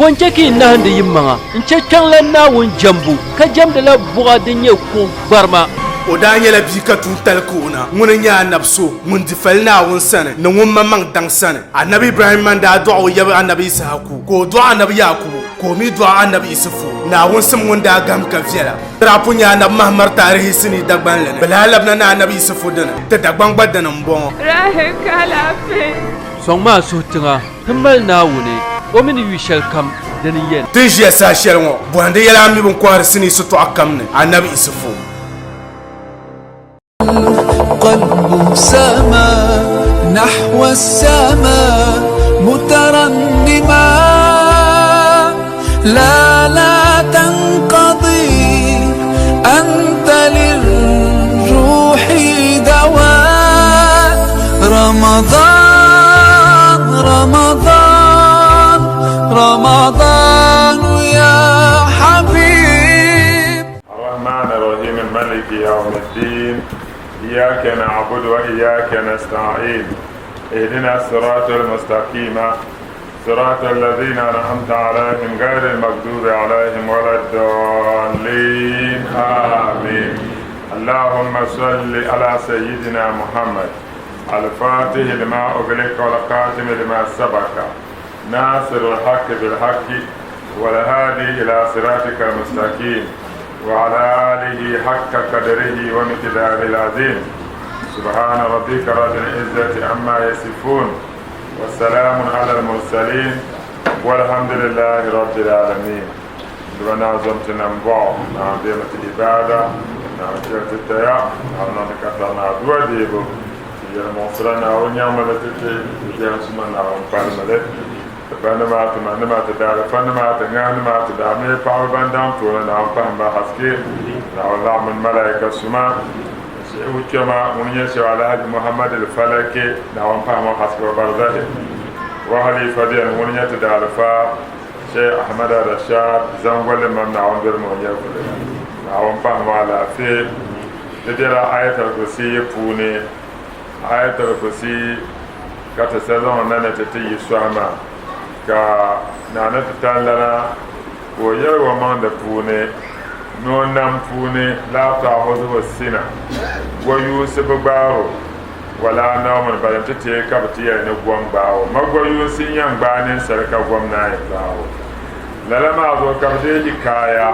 Bɔ n-chɛ ka yi nahindi yimaŋa n-chɛ Kpiɔŋlan Naawuni jɛmbu, ka jɛmdila buɣa din nyɛ kuɣ gbarima? O daa nyɛla bia ka tuuntali ka o na. Ŋuni n-nyɛ anabi so ŋun di fali Naawuni sani ni ŋun maŋmaŋ daŋ sani. Anabi Ibrahimma n-daa dɔɣi o yaba anabi Yisahaku, ka o dɔɣi anabi Yaakubu, ka o mi dɔɣi anabi Isufu. Naawuni sim ŋun daa gahim ka viɛla. Di daa pun nyɛ anabi Mahamar taarihi sinii Dagbanli ni. Bɛ lahi labina ni anabi Isufu dini, ti Dagbaŋ gba dini m-bɔŋɔ. Rahi ka alaafee. Sɔŋmi a suhu tiŋa ti mali Naawuni, o mi ni yu shɛlikam dini yɛn. Ti ni ʒiya saha shɛli ŋɔ, bɔhindi yɛla a mi bɛ ni kɔhiri sinii sitɔɣu kam ni, Anabi Isufu. قلب سما نحو السماء مترنما لا لا تنقضي أنت للروح دواء رمضان رمضان رمضان يا حبيب الرحمن الرحيم الملك يوم الدين إياك نعبد وإياك نستعين اهدنا الصراط المستقيم صراط الذين أنعمت عليهم غير المغضوب عليهم ولا الضالين آمين اللهم صل على سيدنا محمد الفاتح لما أغلق والخاتم لما سبق ناصر الحق بالحق والهادي إلى صراطك المستقيم وعلى آله حق قدره ومقداره العظيم سبحان ربك رب العزة عما يصفون والسلام على المرسلين والحمد لله رب العالمين دبنا زمتنا مبع نعم ديمة العبادة نعم تتيا نعم نكتنا دوا ديبو yɛlimuɣisira Naawuni nyaŋmi li ti ti biɛhiŋsuma Naawuni palimi li ti banima ti manima ti daalifanima ti ŋahinima ti daamii paɣaba ban daŋ tooni Naawuni pahim ba haske Naawuni laɣim mini malaika suma Shehu kpɛma ŋun nyɛ Shehu Alhaji Muhammad Al-Falaki Naawuni pahim o haske o barzahi wa halifa beni ŋun nyɛ ti daalifa Sheikh Ahmad Rashad Zangoli mam Naawuni dolimi o nyɛvuli Naawuni pahim o alaafee Di bela Ayatul Kursiyi puuni. Ayatul Kursiyi ka ti sa zaŋ na ni ti ti yi sɔhi maa, ka Naa ni ti tanlana ka o yɛli o maŋ di puuni ni o nam puuni laa taahuzuhu sina, goyuunsi bi gbaar o, walaa nawmun bali nti teei ka bɛ ti yɛli ni gom gbaag o. Ma goyuunsi n-yɛn gbaai ninsali ka gom naan yi gbaag o. Lala maa zuɣu ka bɛ deei hikaaya.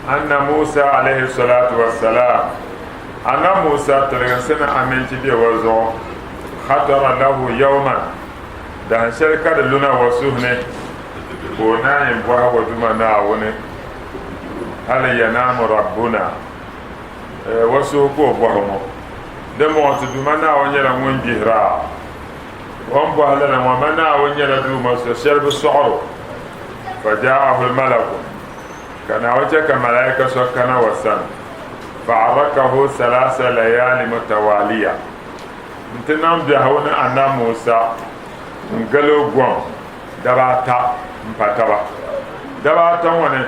Anna Musa alayhi salatu wa salam, Anna Musa tiliginsi ni aminci be o zuɣu, khatara lahu yawman, dahin shɛli ka di luna o suhu ni ka o naan yi bɔhi o Duuma Naawuni, hal yanaamu rabbuna? O suhu ka o bɔhi ŋɔ, dimbɔŋɔ ti Duuma Naawuni nyɛla ŋun gbihira a? O ni bɔhi lala ŋɔ, ma Naawuni nyɛla Duuma so shɛli bi sɔɣir o. Faja'ahu al-malaku. Ka Naawuni chɛ ka malaika so kana o sani, fa'arakahu salasa layali mutawaliya, nti niŋ biɛhigu ni Annabi Musa n-gali o gom daba ata m-pa taba. Daba ata ŋɔ ni,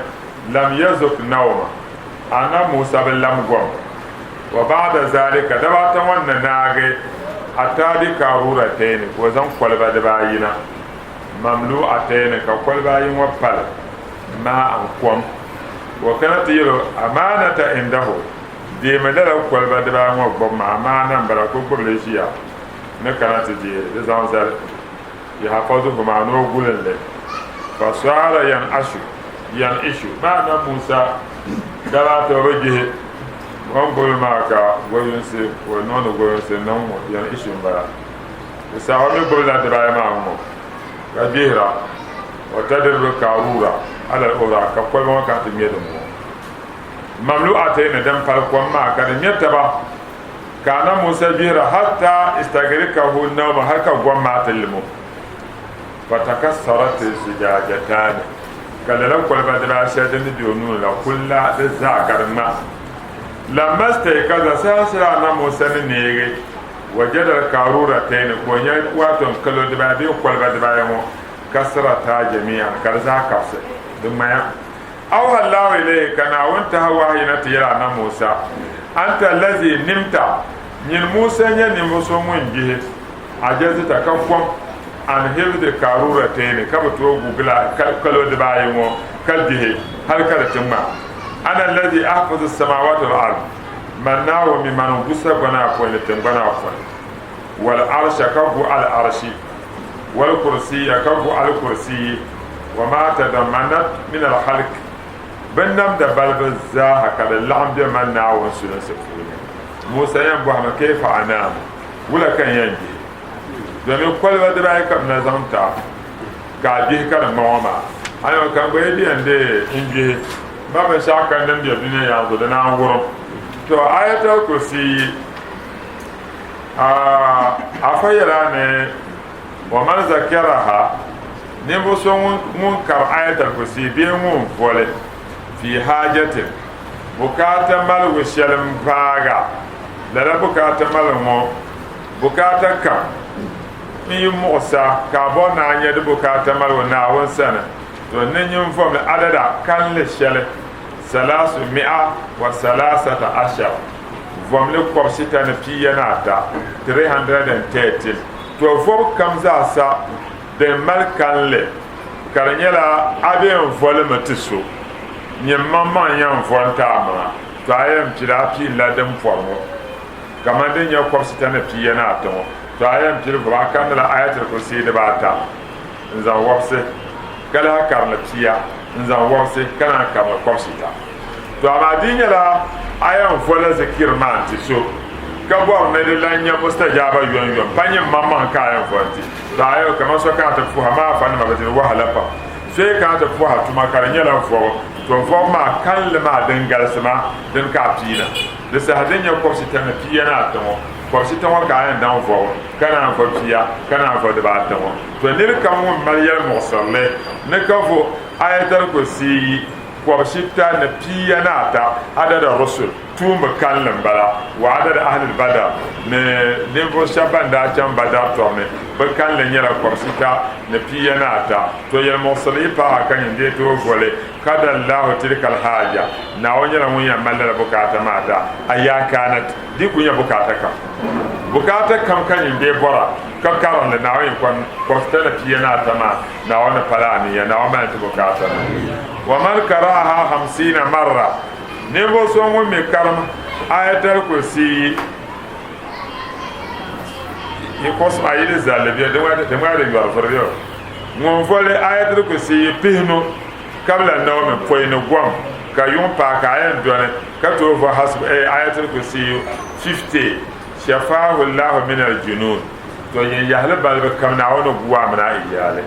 lam yazuk nawma, Annabi Musa bi lam gom. Wa ba'da zalika, daba ata ŋɔ ni naagi, ataa bi karuratayni, ka o zaŋ koliba diba ayi na, mamlu'atayni, ka koliba ayi ŋɔ pali. Maa'an kom. Ka o kana ti yɛl o, Amaanata indahu, deemi lala koliba dibaayi ŋɔ gbubi ma, amaana m-bala ka o gbubi li ʒiya ni kana ti deei di zaŋ zali. Yahfazuhuma, ni o gulin li. Fasaara yan'ashu, yan'ishu, maana Musa daba ata o bi gbihi, o ni gbubi li maa ka goyinsi, ka o niŋdi goyinsi niŋ ŋɔ, yan'ishu m-bala. Di saha o mi gbubila dibaayi maa ŋ-ŋɔ ka gbihira. O tadiribu karuura alal ura ka koliba ŋɔ kana ti ŋme din ŋɔ. Mamlu'ataini din pali kom maa ka di ŋme taba ka Annabi Musa gbihira hatta istagrikahu nawma hali ka gom maa ti lim o. Fatakassarat zujajatani ka lala koliba dibaa shɛli din ni be o nuu ni la kulla di zaa ka di ŋma. Lamma staykaza saha shɛli Annabi Musa ni neegi wajada al-karurataini ka o nya waato kalo dibaa bee koliba dibaayi ŋɔ kasrata jami'an, ka di zaa kabisi, di ŋmaya. Awha Allahu ilayhi, ka Naawuni tahi wahayi na ti yɛli Annabi Musa, Anta allazi nimta, nyini Musa nyɛ ninvuɣ so ŋun gbihi, ajazita, ka kom, An hifdhi qarurataini ka bi tooi gu gila kalo dibaayi ŋɔ ka gbihi hali ka di ti ŋma. Ana alladhi ahfazu samawati wal ard, Man Naawuni mi mani n-gu sagbana apɔin ni tiŋgbana apɔin, wal arsha ka gu al'arshi, wal kursiyya ka gu al'kursiyi, wa ma tadammanat min al-khalq, binnamda balibu zaaha ka di laɣim be man Naawuni sulinsi puuni. Musa yɛn bɔhimi, Kayfa anaamu? Wula ka n yɛn gbihi? Domin koliba dibaayi ka bɛ na zaŋ ti a ka a gbihi ka di ŋma ŋɔ maa. Ayo ka n gba yi di yɛn deei n gbihi ba binshɛɣu kam din be dunia yaŋ zuɣu di naan wurim. To Ayatal Kursiyi a afa yɛla ni wa man zakaraha ninvuɣ so ŋun kari Ayatal Kursiyi bee ŋun voli fi haajatin bukaata maligu shɛli m-paaga lala bukaata maligu ŋɔ Bukaata kam n-yi muɣis a ka a bɔri ni a nya di bukaata malibu Naawuni sani, to ni nyin vomli adada kalinli shɛli, salaasu mi'a wa salaasata ashar, vomli kɔbisita ni pia ni ata, 313. To vɔbu kam zaasa din mali kalinli ka di nyɛla a bee n-voli mi ti so, nyin maŋmaŋ n-yɛn vo n-ti a maŋa, to a yɛn pili a piinila din pɔri ŋɔ. Kamani din nyɛ kɔbisita ni pia ni ata ŋɔ, to a yɛn pili vubu a karinila Ayatul Kursi dibaata n-zaŋ wɔbisi, ka lahi karinli pia n-zaŋ wɔbisi ka naan karinli kɔbisita. To amaa di yi nyɛla a yɛn vola zikiri maa n-ti so ka bɔri ni di lan nyɛ mustajaaba yomyom, pa nyin maŋmaŋ ka a yɛn vo n-ti. To a yɛli kamani so kana ti puhi a maa afanima bi diri wahala pam. So yi kana ti puhi a tuma ka di nyɛla vɔbu, to vɔbu maa kalinli maa din galisi maa dini ka a piina. Di saha din nyɛ kɔbisita ni pia ni ata ŋɔ, kɔbisita ŋɔ ka a yɛn daŋ vɔbu, ka naan vo pia, ka naan vo dibaata ŋɔ. To nir kam ŋun mali yɛlimuɣisirili ni ka vo Ayatal Kursiyi kɔbisita ni pia ni ata adada rusul, tuumba kalinli m-bala, wa adada ahlil Badar ni ninvuɣ shɛba ban daa chaŋ Badar tɔbu ni, bɛ kalinli nyɛla kɔbisita ni pia ni ata. To yɛlimuɣisirili yi paai a ka nyin dee tooi vo li. Kada Allahu tilka alhaja, Naawuni nyɛla ŋun yɛn mali lala bukaata maa da a yaa kaanat, di ku nyɛ bukaata kam. Bukaata kam ka nyin bee bɔra ka karim li Naawuni yi kɔn kɔbisita ni pia ni ata maa, Naawuni ni pali a niya, Naawuni mali ti bukaata maa. Wa man kara'aha hamsiina marra, ninvuɣ so ŋun mi karim Ayatal Kursiyi yi kɔsim a yi di zalli bɛ di ŋma di yɔri vuri bɛ ŋun voli Ayatal Kursiyi pihinu Kabila nawmi pɔi ni gom ka yuŋ paai ka a yɛn dɔni ka tooi vo hasbu eh Ayatul Kursiyu 50 Shafaahu Llahu min al-junun To yin yahili balibu kam Naawuni ni gu a mini a iyaali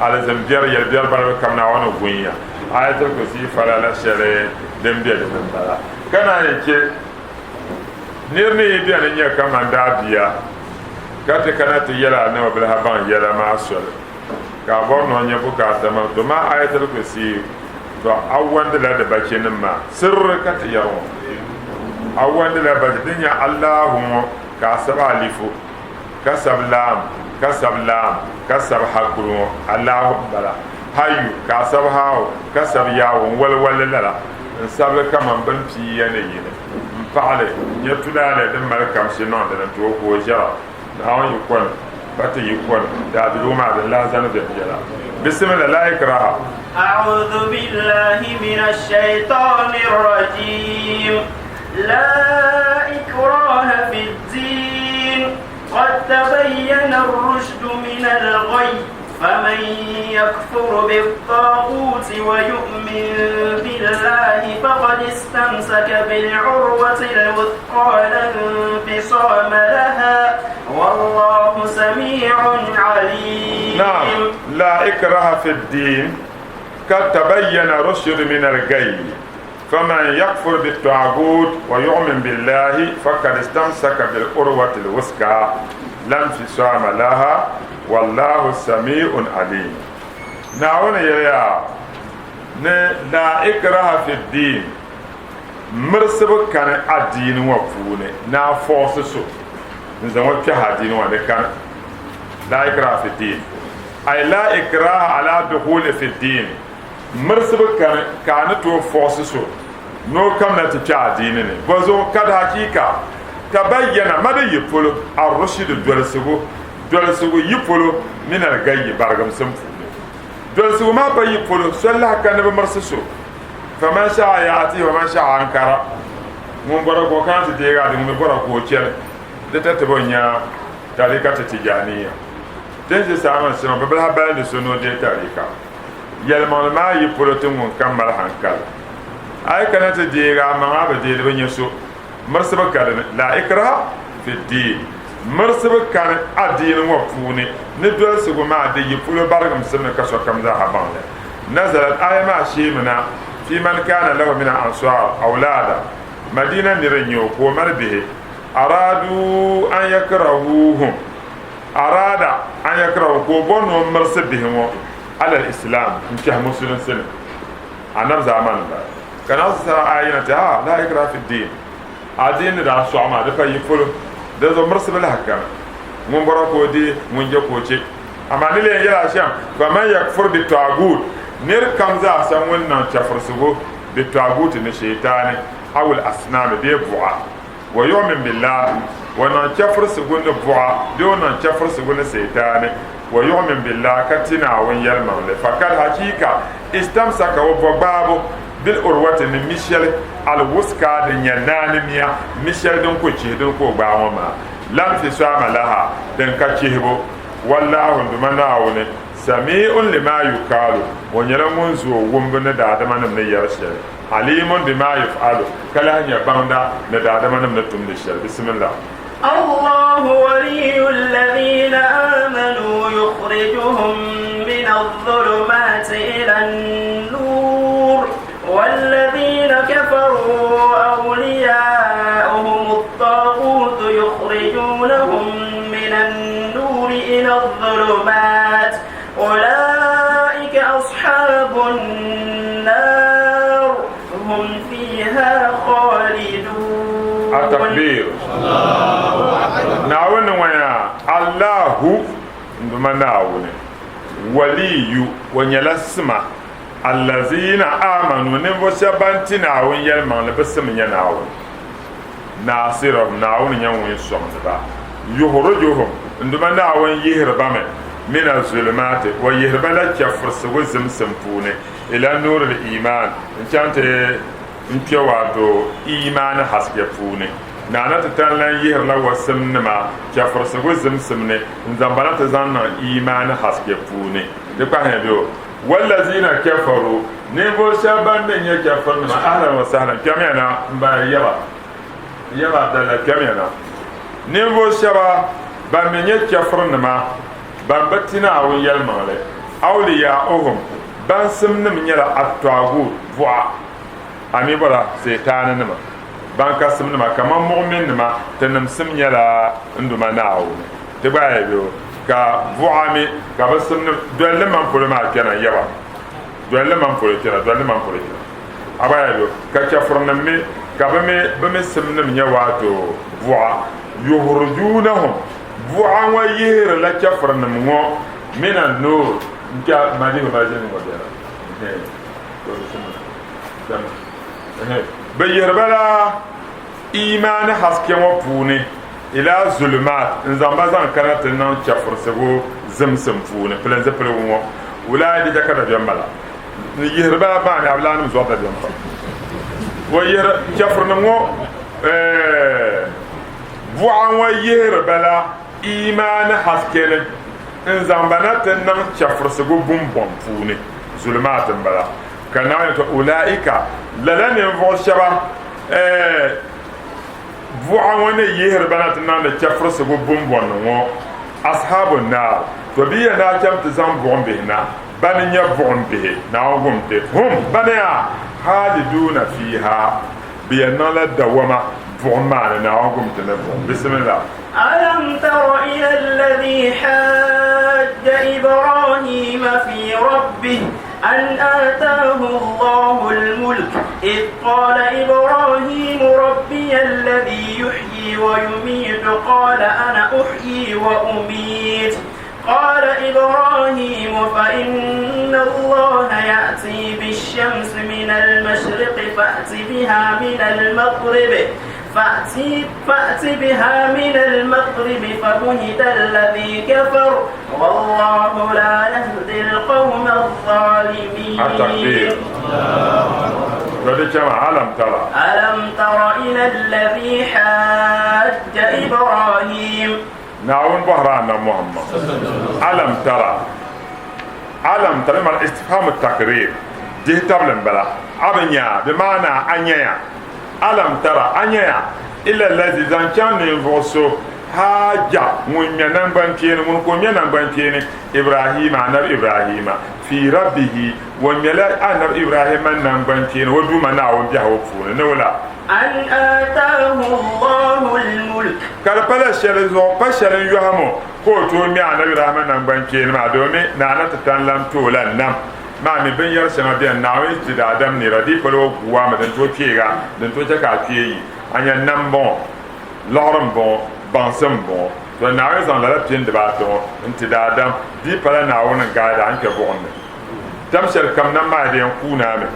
alizin biɛri yɛlibiɛri balibu kam Naawuni ni gun ya Ayatul Kursiyu falala shɛli din be di ni m-bala ka naan yi che nir ni yi beni nya kaman daabia ka ti kana ti yɛli a ni o bi lahi baŋ yɛla maa soli. Ka a bɔri ni o nya bukaata maa, to maa Ayatul Kursiyu, to a wandila di bachinim maa sirri ka ti yɛri ŋɔ. A wandila bachi din nyɛ Allahu ŋɔ ka a sabi alifu, ka sabi laam, ka sabi laam, ka sabi hakuru ŋɔ, Allahu m-bala. Hayyu, ka a sabi haawu, ka sabi yaawu n-wali walli lala n-sabili kaman bini piiya ni yini m-paɣi li n-nyɛ tulaale din mali kamshi niŋ di ni n-ti o ka o ʒɛra. Naawuni yi kɔni, ka ti yi kɔni, daabiligu maa din lahi zani viɛnyɛla. Bisimila, laa ikraha. أعوذ بالله من الشيطان الرجيم لا إكراه في الدين قد تبين الرشد من الغي فمن يكفر بالطاغوت ويؤمن بالله فقد استمسك بالعروة الوثقى لا انفصام لها والله سميع عليم نعم لا إكراه في الدين قد تبين رشد من الغي فمن يكفر بالطاغوت ويؤمن بالله فقد استمسك بالعروة الوثقى لا انفصام لها والله سميع عليم نعون يا la ikraha fi din mirisibu kani adiini ŋɔ puuni ni a fɔɔsi so n zaŋ o kpɛhi adiini ŋɔ ni kani la ikraha fi din ay la ikraha ala dukhuli fi din Mirisibu kani ka a ni tooi fɔɣisi so ni o kamina ti kpe adiini ni. Bɔzuɣu ka di hakiika tabayyana ma di yi polo ar-rushdu dolisigu Dolsigu yi polo min al-gayyi barigimsim puuni. Dolsigu maa pa yi polo, soli lahi ka ni bi mirisi so. Faman sha'a ya'tihi wa man sha'a ankara. Ŋun bɔra ka o kana ti deegi a di, ŋun mi bɔra ka o chani. Di tatibo n-nya tariikati Tijaaniya. Ti ni ʒi saha maa shɛŋa, bɛ bi lahi balindi so ni o deei tariika. Yɛlimaŋli maa yi polo ti ŋun kam mali hankali. A yi kana ti deegi a maŋa, a bi deei di bi nya so. Mirisibu ka dini, laa ikraha fi diin, mirisibu kani adiini ŋɔ puuni ni dolsigu maa di yi polo barigimsim ni ka sokam zaaha baŋ li. Nazalat aya maa sheemina fi man kaana lahu min al-ansaar awlaada, Madina nira n-nyɛ o ka o mali bihi, araadu an yakrahuuhum, araada an yakrahu ka o bɔri ni o mirisi bihi ŋɔ ala al-islaam n-kpɛhi musulinsi ni Anabi zaamani m-bala. Ka Naawuni saha aya yina ti, Aa, laa ikraha fi diin, adiini ni daa sɔɣi maa di pa yi polo, dinzuɣu mirisi bi lahi kani. Ŋun bɔra ka o deei, ŋun je ka o che. Amaa ni lee yɛli a shɛm, faman yakfur bi taaguut, nir kam zaasa ŋun niŋ chɛfurisigu bi taaguuti ni Shiitaani, awil asnaami bee buɣa, wa yu'min billah, o niŋ chɛfurisigu ni buɣa bee o niŋ chɛfurisigu ni Seetaani, wa yu'min billah, ka ti Naawuni yɛlimaŋli, fakad hachiika istamsaka o bɔ gbaabu bil urwati ni mi shɛli al wuska din nyɛ naani mia, mi shɛli din ku chihi dini ka o gbaai ŋɔ maa, la nfisaama laha, din ka chihibu. Wallahu n Duuma Naawuni sami'un lima yukaalu, o nyɛla ŋun zooi wumbu ni daadamanim ni yɛri shɛli. Aliimun bima yuf'alu, ka lahi nyɛ baŋda ni daadamanim ni tumdi shɛli. Bismillah. Allahu waliyyu alladhina amanu yukhrijuhum min adh-dhulumati ila an-nur walladhina kafaru awliya'uhum at-taghut yukhrijunahum min an-nur ila adh-dhulumat ulaika ashabun nar hum fiha khalidun. Atakbir. Naawuni ŋɔ yaa Allahu n Duuma Naawuni waliyu o nyɛla sima allazina amanu ninvuɣ shɛba ban ti Naawuni yɛlimaŋli bɛ sim nyɛ Naawuni Naasirahum Naawuni nyɛ ŋun sɔŋdi ba yuhurijuhum n Duuma Naawuni yihiri ba mi mina zulumaati o yihiri ba la chɛfurisigu zimsim puuni ila nuuril iimaan n-chaŋ ti n-kpe waato iimaani haske puuni. Naana ti tan lan yihirila wasimnima chɛfurisigu zimsim ni n-zaŋ ba na ti zaŋ niŋ iimaani haske puuni. Di kpahiya bɛ o. Wallazina kafaru, ninvuɣ shɛba ban mi nyɛ chɛfurinima, ahlan wa sahlan, kpɛmiya na, m ba yaba, n yaba Abdallah, kpɛmiya na. Ninvuɣ shɛba ban mi nyɛ chɛfurinima, ban bi ti Naawuni yɛlimaŋli, awliya'uhum, ban simnim nyɛla at-taagut, buɣa, a mi bɔra Seetaaninima, ban ka simnima kaman muɣuminnima, tinim sim nyɛla n Duuma Naawuni. Ti gba yi be o, ka buɣa mi ka bɛ simnim doli li man polo maa kpɛna, yaba, doli li man polo kpɛna, doli li man polo kpɛna. A gba yi be o, ka chɛfurinim mi ka bɛ mi bɛ mi simnim nyɛ waato buɣa, yuhurijuunahum, buɣa ŋɔ yihirila chɛfurinim ŋɔ mina nuur n-kpɛhi madihu mazini ŋɔ bɛla. Bɛ yihiri ba la iimaani haske ŋɔ puuni ila zulumaat n-zaŋ ba zaŋ kana ti niŋ chɛfurisigu zimsim puuni, pilinzipiligu ŋɔ wula di chɛ ka dabiɛm bala n yihiri ba maa ni abilaanima zɔri dabiɛm pam. O yihiri chɛfurinim ŋɔ buɣa ŋɔ yihiri ba la iimaani haske ni n-zaŋ ba na ti niŋ chɛfurisigu bumbɔŋ puuni, zulumaat m-bala. Ka Naawuni yɛli, Ulaika, lala ninvuɣ shɛba, buɣa ŋɔ ni yihiri ba na ti niŋdi chɛfurisigu bumbɔnni ŋɔ, Ashabu naar, to bɛ yɛn daa cham ti zaŋ buɣim bihi na, bani n-nyɛ buɣim bihi, Naawuni gum ti, hum, bani yaa, Khaaliduuna fiiha, bɛ yɛn niŋla dawama buɣim maa ni, Naawuni gum ti ni buɣim. Bismillah. Alam tara ila alladhi hajja Ibrahima fi rabbih أن آتاه الله الملك إذ قال إبراهيم ربي الذي يحيي ويميت قال أنا أحيي وأميت قال إبراهيم فإن الله يأتي بالشمس من المشرق فأت بها من المغرب فأت بها من المغرب فبهت الذي كفر والله لا يهدي القوم الظالمين. التكبير. ألم ترى ألم تر إلى الذي حاج إبراهيم نعم بهران محمد ألم ترى ألم ترى ما استفهام التقرير دي تبلن بلا أبنيا بمعنى أنيا ألم ترى أنيا إلا الذي زنكان ينفسه حاجة من ينبان من كم ينبان إبراهيم أنا إبراهيم في ربه وملا أنا إبراهيم نبان ودوما نعوم جهوفون نولا أن آتاه الله الملك كربلا شلزو بشر يهمو كوتو مي أنا إبراهيم نبان ما دومي نانا تتنلم تولا نم ما mi bin yɛr shɛŋa biɛni Naawuni ti daadam nira di polo guwa mi din tooi kpeega din tooi chɛ ka a kpee yi a nya nam n bɔŋɔ liɣiri n bɔŋɔ baŋsim n bɔŋɔ to Naawuni zaŋ lala pini dibaata ŋɔ n ti daadam di pala Naawuni n gaada a ni kpɛ buɣim ni tam shɛli kam nam maa di yɛn kuuna mi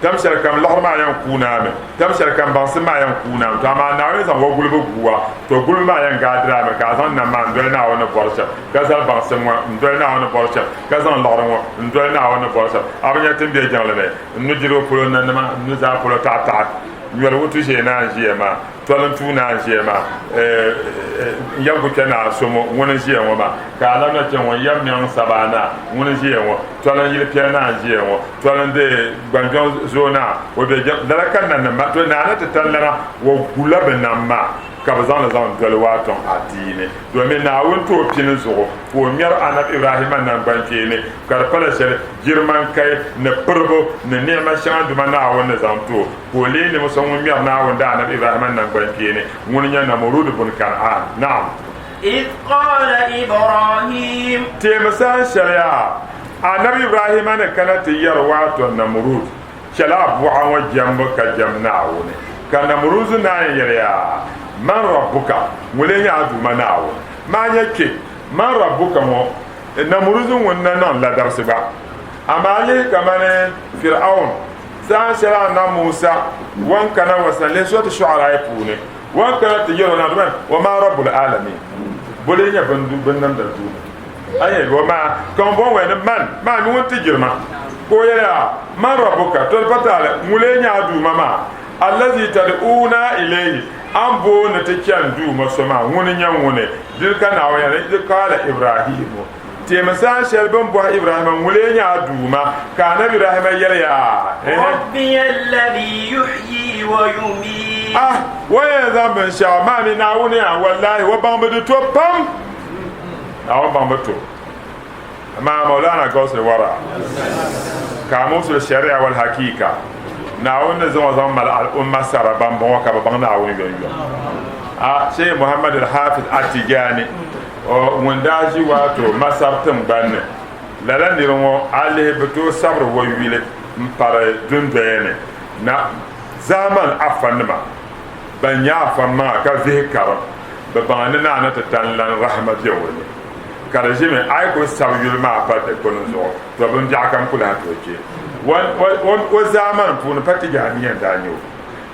tam shɛli kam liɣiri maa yɛn kuuna mi tam shɛli kam baŋsim maa yɛn kuuna mi to amaa Naawuni zaŋ o gulibu guwa to gulibu maa yɛn gaadira mi ka a zaŋ nam maa n doli Naawuni ni bɔri shɛm ka zali baŋsim ŋɔ n doli Naawuni ni bɔri shɛm ka zaŋ liɣiri ŋɔ n doli Naawuni ni bɔri shɛm a bi nya ti ni be jiŋli ni n nudirigu polo nanima n nuzaa polo taɣataɣa nyɔri wutu ʒee naa n ʒiya maa tɔlim tuu naa n ʒiya maa n yɛm ku kpɛ naa somo ŋuni n ʒiya ŋɔ maa ka a lamina kpɛ ŋɔ n yɛm miɛŋ sabaa naa ŋuni n ʒiya ŋɔ tɔlim yili piɛli naa n ʒiya ŋɔ tɔlim de gbanjɔŋ zoo naa o be lala ka nanim maa to naa ni ti tali lana o gula bi nam maa ka bi zaŋli zaŋ doli waatɔŋ adiini domin Naawuni tooi pini zuɣu ka o ŋmɛri Anabi Ibrahima naŋgbankpeeni ka di pala shɛli girman kai ni piribu ni niɛma shɛŋa duma Naawuni ni zaŋ ti o ka o leei ninvuɣ so ŋun ŋmɛri Naawuni daa Anabi Ibrahima naŋgbankpeeni ŋuni nyɛ Namurud bun Kan'an. Naam. إذ قال إبراهيم Teemi saha shɛli a Anabi Ibrahima ni kana ti yɛri waatɔ Namurud chɛla a buɣa ŋɔ jɛmbu ka jɛm Naawuni. Ka Namuruz naan yɛli ya, Man rabbuka? Ŋun lee nyɛ a Duuma Naawuni? Maa nyɛ kpe, Man rabbuka ŋɔ, Namuruz ŋun na niŋ ladabsi gba. Amaa lihi kamani Fir'aun, saha shɛli Annabi Musa wan kana wa sani, lihi Suratu Shu'ara puuni, wan kana ti yɛli o na, Wa ma rabbul alamin? Bo lee nyɛ binnamda Duuma? A yɛli o maa, ka ŋun bɔŋɔ ni man, maa mi ŋun ti girima. Ka o yɛli a, Man rabbuka? Toli pa taali, ŋun lee nyɛ a Duuma maa? Allazi tad'uuna ilayhi, a ni booni ti chani Duuma so maa, ŋuni n-nyɛ ŋuni? Dini ka Naawuni yɛli, Idh qaala Ibrahimu, teemi saha shɛli bɛ ni bɔhi Ibrahima, ŋun lee nyɛ a Duuma? Ka Anabi Ibrahima yɛli ya, Ehe. Rabbiya allazi yuhyi wa yumiit. Ah! O yɛn zaŋ binshɛɣu maa mi Naawuni ya, wallahi, o baŋ bi di to pam. Naawuni baŋ bi to. Amaa Maulana Gausul Wara, Kamusul Sharia wal Hakika, Naawuni ni zaŋ o zaŋ mali al'umma sara bambɔŋɔ ka bɛ baŋ Naawuni yomyom. A Sheikh Muhammad al-Hafiz At-Tijani, o ŋun daa ʒi waato Masar tiŋgbani ni, lala niri ŋɔ a lihi bɛ tooi sabiri o yuli m-pari dundoya ni na zaamani afanima ban nyɛ afa maŋa ka vihi karim bɛ baŋ ni naa ni ti tani lan rahima be o ni. Ka di ʒimi a yi kuli sabi yuli maa pa dikpuni zuɣu, to bimbiɛɣu kam ku lahi tooi kpe. O zaamani puuni pa Tijaniya n-daa nyɛ o.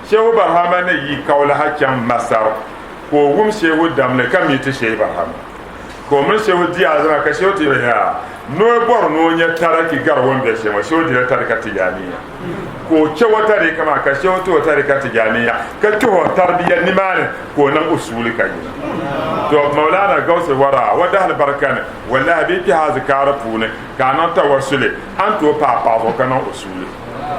Shehu Barhama ni yi Kaulaha chaŋ Masar ka o wum Shehu damli ka mi ti Shehi Barhama. Ka o mini Shehu di alizama ka Shehu ti yɛli yaa ni o bɔri ni o nya taraki gari o ni be shɛm ŋɔ, Shehu dila tarika Tijaniya. Ka o chɛ o tarika maa ka Shehu ti o tarika Tijaniya ka kpɛhi o tarbiya nimaani ka o niŋ usuuli ka yina. To Maulana Gausul Wara o dahali barika ni wallahi bɛ kpɛhi azikaari puuni ka a niŋ tawassuli a ni tooi paai paɣa zuɣu ka niŋ usuuli.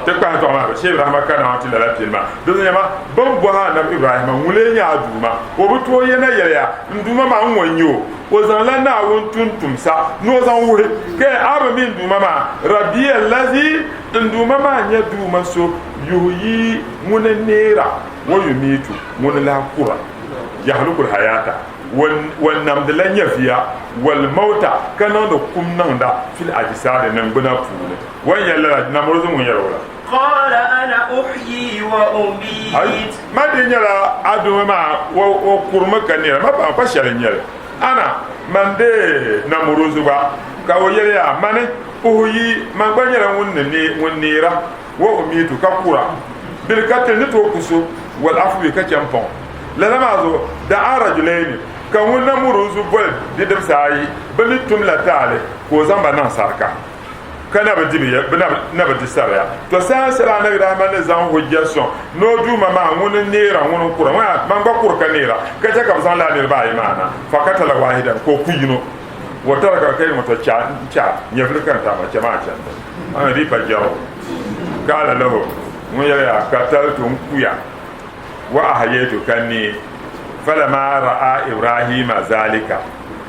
Ti kpahi tɔɣu maa Sheikh Ibrahima ka Naawuni ti lala pini maa. Di zuɣu nyɛma bɛ ni bɔhi Anabi Ibrahima ŋun lee nyɛ a Duuma? O bi tooi yɛna yɛli ya, N Duuma maa n-ŋɔ n-nyɛ o. O zaŋla Naawuni tumtumsa ni o zaŋ wuhi ka a bi mi n Duuma maa, Rabbiya allazi, n Duuma maa n-nyɛ Duuma so, yuhyi, ŋun ni neera, wa yumiitu, ŋun ni lahi kura, yahlukul hayata, wa namdila nyɛviya, wal mauta, ka niŋdi kum niŋda, fil ajsaadi, niŋgbuna puuni. Wa ni yɛli lala, Namruzi ŋun yɛli o la. Qala ana uhyi wa umiit. Ai, ma di nyɛla a Duuma maa o kurimi ka neera, ma baŋ pa shɛli n-nyɛli. Ana, man dee Namuruzu gba, ka o yɛli ya, Mani, uhyi, man gba nyɛla ŋun ni neei, ŋun neera, wa umiitu, ka kura. Bili ka ti ni tooi ku so. Wal afwi ka chɛ m-pɔŋ. Lala maa zuɣu, da'a rajulayni, ka ŋun Namuruzu boli bidibisi ayi, bɛ mi tumla taali, ka o zaŋ ba niŋ sarika, ka na bi di bɛ, na bi di sariya. Tɔ! Saha shɛli Anabi Ibrahima ni zaŋ hujja sɔŋ ni o Duuma maa ŋuni n-neera, ŋuni n-kura, ŋun a, man gba kuri ka neera, ka chɛ ka bɛ zaŋ lala niriba ayi maa na, fakatala waahidan, ka o ku yino, wa taraka ka yino, tɔ! Chɛ a, chɛ a, nyɛvili ka n ti a maa, chɛ ma a chandi, a mi di pa jɛrigu. Kaala lahu, ŋun yɛliya, Kataltu, n kuya. Wa ahayaitu ka neei, falama ra'a Ibrahima zalika,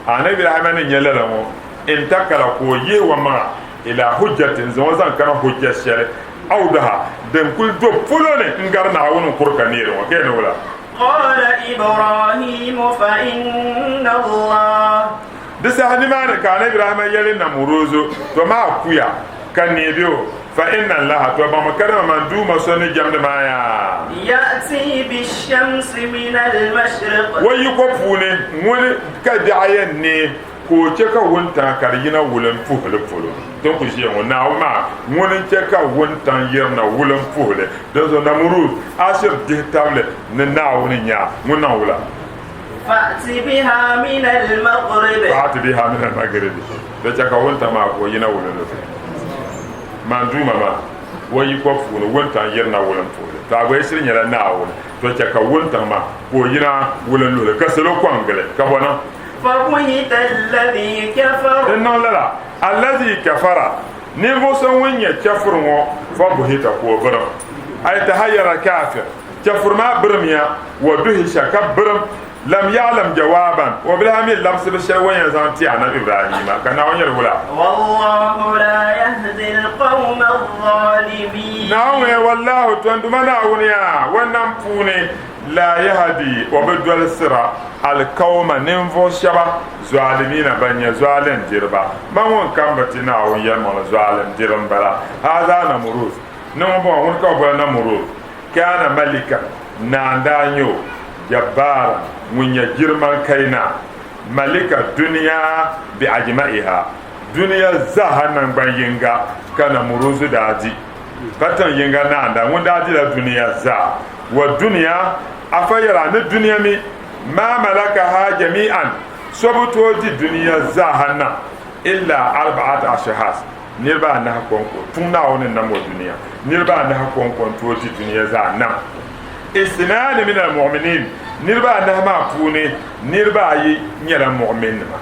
Anabi Ibrahima ni nya lala ŋɔ, intakala ka o yihi o maŋa ila hujjatin n-zaŋ o zaŋ kana hujja shɛli awdaha din kuli do polo ni n-gari Naawuni n-kuri ka neeri ŋɔ, ka yɛli ni wula? Qala Ibrahimu fa inna Allah. Di saha nimaani ka Anabi Ibrahima yɛli Namuruzu, To maa kuya ka neei be o, fa inna Allaha, to baŋmi kadama man Duuma so ni jɛmdi maa yaa. Ya'ti bi-shamsi min al-mashriq. O yiko puuni, ŋuni ka biɛɣu yɛn neei ka o chɛ ka wuntaŋa ka di yina wulimpuhili polo? Ti ni ku ʒiya ŋɔ, Naawuni maa ŋuni n-chɛ ka wuntaŋ yirina wulimpuhili. Dinzuɣu Namuruz, a shiri dihi tabili ni Naawuni nya ŋun niŋ wula? Fa'ti biha min al-maghribi. Fa'ti biha min al-maghribi. Di chɛ ka wuntaŋ maa ka o yina wulinluhili. Man Duuma maa, o yiko puuni wuntaŋ yirina wulimpuhili. To a gba yi shiri nyɛla Naawuni, to chɛ ka wuntaŋ maa ka o yina wulinluhili ka salo ko n-gili, ka bɔ niŋ? Fabuhita allazi kafara. Din niŋ lala, allazi kafara, ninvuɣ so ŋun nyɛ chɛfuri ŋɔ, fabuhita ka o birim. Ay tahayyara al-kafir. Chɛfuri maa birimiya, wa duhisha, ka birim, lam ya'lam jawaban, o bi lahi mi labisibu shɛli o ni yɛn zaŋ ti Anabi Ibrahima, ka Naawuni yɛli wula? Wallahu la yahdi al-qawma al-zalimin. Naawuni, wallahu, to n Duuma Naawuni yaa, o nam puuni, la yahdi, o bi dolisira, al-qawma, ninvuɣ shɛba, zalimina, ban nyɛ zualindiriba. Man ŋun kam bi ti Naawuni yɛlimaŋli zualindiri m-bala. Haza Namuruz, ni ŋun bɔŋɔ, ŋuni ka bɛ boli Namuruz? Kaana malika, naa n-daa nyɛ o, jabbaaran, ŋun nyɛ girimankai naa, malika dunia bi ajma'iha, dunia zaaha naŋgban yiŋga ka Namuruzu daa di, pa tiŋ yiŋga naa n-daa, ŋun daa dila dunia zaa, wa dunia, afa yɛra ni dunia mi, maa malakaha jami'an, so bi tooi di dunia zaaha nam, illa arba'at ashhas. Niriba anahi kɔŋko, tuŋ Naawuni ni nam o dunia, niriba anahi kɔŋko n-tooi di dunia zaa nam. Isnaani min al-mu'minin, niriba anahi maa puuni niriba ayi nyɛla mu'minnima,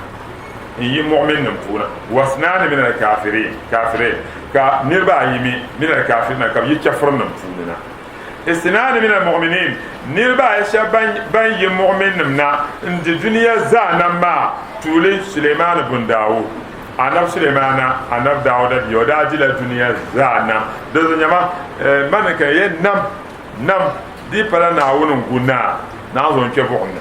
n-yi mu'minnim puuni, wasnaani min al-kafirin, kafirin, ka niriba ayi mi min al-kafirina, ka bɛ yi chɛfurinim puuni na. Isnaani min al-mu'minin, niriba ayi shɛba ban yi mu'minnim na n-di dunia zaa nam maa, tuuli Suleimani bun Dawud. Anabi Sulemana, Anabi Dauda bia, o daa dila dunia zaa nam. Di zuɣu nyama, mani ka yɛn nam, nam di pala Naawuni n-gu naa, naa zo n-kpe buɣim ni.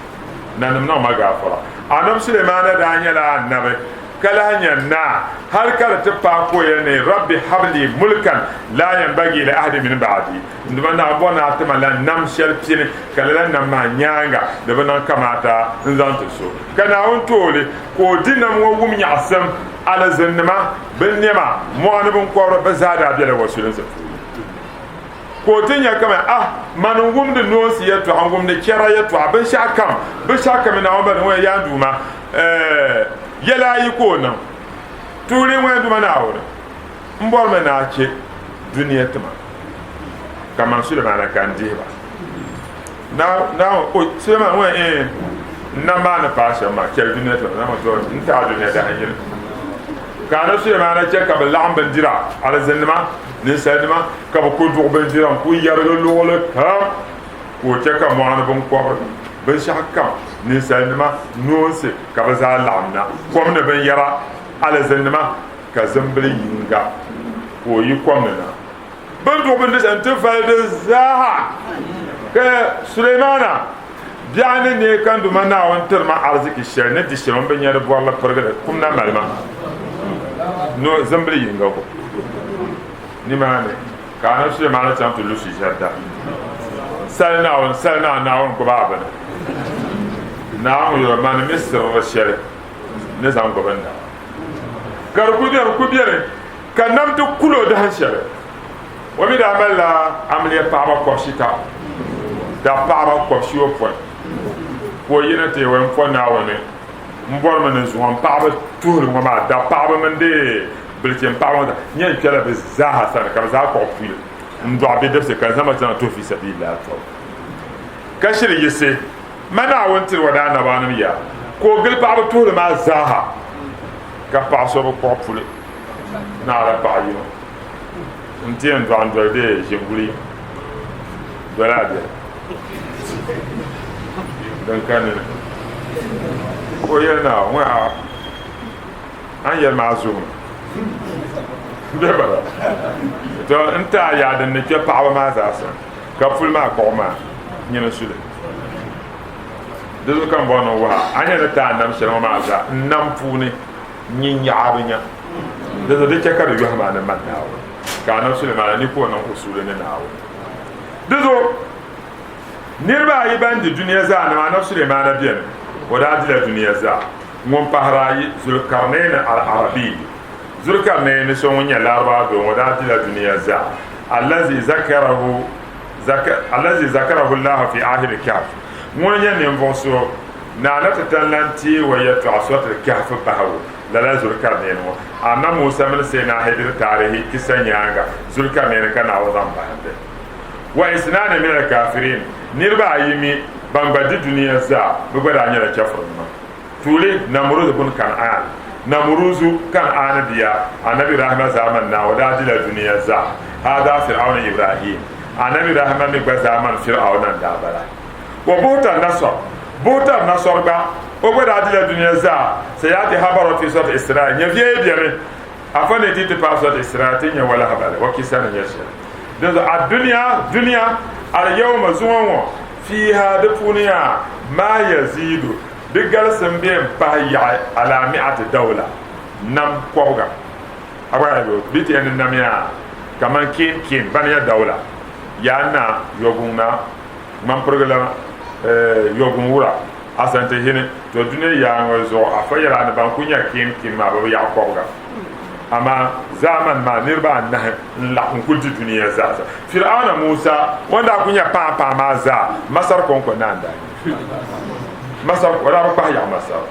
Nanim niŋ ma gaafara. Anabi Sulemana daa nyɛla anabi ka lahi nyɛ naa, hal ka di ti paai ka o yɛli ni, Rabbi habli mulkan laa yanbagii li ahadin min ba'di. N Duuma Naawuni, bɔ ni a ti ma la nam shɛli pini, ka lala nam maa nyaaŋa di bi niŋ kamaata n-zaŋ ti so. Ka Naawuni ti o li, ka o di nam ŋɔ wum nyaɣisim, alizinnima, binnɛma, mɔɣu ni biŋkɔbiri, bɛ zaa daa bela wasulinsi puuni. Ka o ti nya kaman, Ah, mani n-wumdi noonsi yɛtɔɣa, n-wumdi chɛra yɛtɔɣa, binshɛɣukam, binshɛɣukam mi Naawuni bali ŋɔ, Yaa n Duuma, ɛɛh, yɛla ayi ka o niŋ. Tuuli ŋɔ, Yaa n Duuma Naawuni, m bɔrimi ni a chɛ dunia ti ma kaman Sulemana ka n dihi ba. Naawuni, o, Sulemana ŋɔ, ɛɛh, n nam maa ni paai shɛm maa, chɛli dunia ti ma. Naawuni, to, n ti a dunia dahin yini. Ka Anabi Sulemana chɛ ka bɛ laɣim bindira, alizinnima, ninsalinima, ka bɛ ku duɣi bindira n-ku yɛrigi luɣili kam, ka o chɛ ka mɔɣu ni biŋkɔbiri, binshɛɣukam, ninsalinima, noonsi, ka bɛ zaa laɣim na, kom ni binyɛra, alizinnima, ka zimbili yiŋga ka o yi kom ni na. Bɛ ni duɣi bindira shɛli nti vali di zaaha. Ka Sulemaana biɛɣu ni neei ka n Duuma Naawuni tiri ma ariziki shɛli ni di shɛm m bi nya di bɔrili pirigili kum na mali ma no zimbili yiŋga ko nimaani. Ka Anabi Sulemaana chaŋ ti lu sujada sali Naawuni, sali naa Naawuni gbubi a bini. Naawuni yɛl o, Mani mi siriri shɛli ni zaŋ gbubi n daba. Ka di kuli beni, kuli beni ka nam ti kul o dahin shɛli. O mi daa malila amiliya paɣiba kɔbishita. Dabipaɣiba kɔbishiyopɔin ka o yina ti yɛli, M po Naawuni ni, m bɔrimi ni zuŋɔ m paɣiba tuhili ŋɔ maa, dabipaɣiba mini di bilichini paɣiba ŋɔ zaa, nyɛ n kpɛla bɛ zaaha sani ka bɛ zaa kpuɣi puli n-dɔɣi bidibisi ka n zaŋ ba chaŋ tuhi fi sabiilillahi tɔbu. Ka shiri yiɣisi ma Naawuni tiri o daanabanim ya ka o gili paɣiba tuhili maa zaaha ka paɣ so bi kpuɣi puli naɣila paɣ yino. N-ti yɛn dɔɣi n-doli dee ʒinguli doli a biɛli din ka nini. Ka o yɛli Naawuni, Ŋɔ a a ni yɛli maa zuhimi bɛ bala. To n ti a yaa din ni kpe paɣaba maa zaa sani ka puli maa kpuɣi maa nyini n-su li. Di zuɣu ka m bɔri ni n wuhi a, a ni yɛn ni ti a nam shɛli ŋɔ maa zaa n nam puuni. Nyin nyaɣa bi nya. Di zuɣu di chɛ ka di yɔhi maa ni man Naawuni, ka Anabi Sulemana ni ka o niŋ usuuli ni Naawuni. Di zuɣu niriba ayi ban di dunia zaa nim Anabi Sulemana beni, o daa dila dunia zaa. Ŋun pahiri ayi, Zulkarnain al-Arabiy. Zulkarnain so ŋun nyɛ Larabawa doo ŋɔ daa dila dunia zaa. Allazi zakarahu allazi zakarahu Allahu fi ahli Kahf. Ŋuni nyɛ ninvuɣ so Naa na ti tan lan teei o yɛtɔɣa Suratul Kahfi bahigu lala Zulkarnain ŋɔ. Annabi Musa mini Sayyidina Hidir taarihi kisa nyaaŋa, Zulkarnain ka Naawuni zaŋ bahindi. Wa isnaani min al-kafirin, niriba ayi mi ban gba di dunia zaa, bɛ gba daa nyɛla chɛfurinima. Tuuli, Namruz bun Kan'aan, Namruzu, Kan'aan bia, Annabi Ibrahima zaamani na, o daa dila dunia zaa. Haadha Fir'auna Ibrahim, Annabi Ibrahima mi gba zaamani Fir'auna n-daa bala. Wa Buhta Nasr, Buhta Nasr gba, o gba daa dila dunia zaa, sayati habaro fi surat Isra, nyɛviya yi beni, afa ni ti ti paai surat Isra ti nya wa lahabali, wa kisa ni nyɛ shɛli. Dinzuɣu ad-dunya, dunia, al-yawma, zuŋɔ ŋɔ, fiiha, di puuni yaa, ma yazidu, di galisim bee m-pahi yaɣi ala mi'ati dawla, nam kɔbiga. A gba bɛ ti yɛn ni nam yaa kaman kin kin, bani ya dawla, yaa naa, yɔguŋ naa. Ŋmampirigu lana yɔguŋ wura Asante hini to dunia yaaŋa zuɣu afa yɛla a ni ban ku nya kin kin maa bɛ bi yaɣi kɔbiga amaa zaamani maa niriba anahi n laɣim n kuli di dunia zaa sa Fir'auna Musa o ni daa ku nya paɣa paɣa maa zaa Masar kɔŋko naa n daa nyɛ Masar o daa bi kpahi yaɣi Masar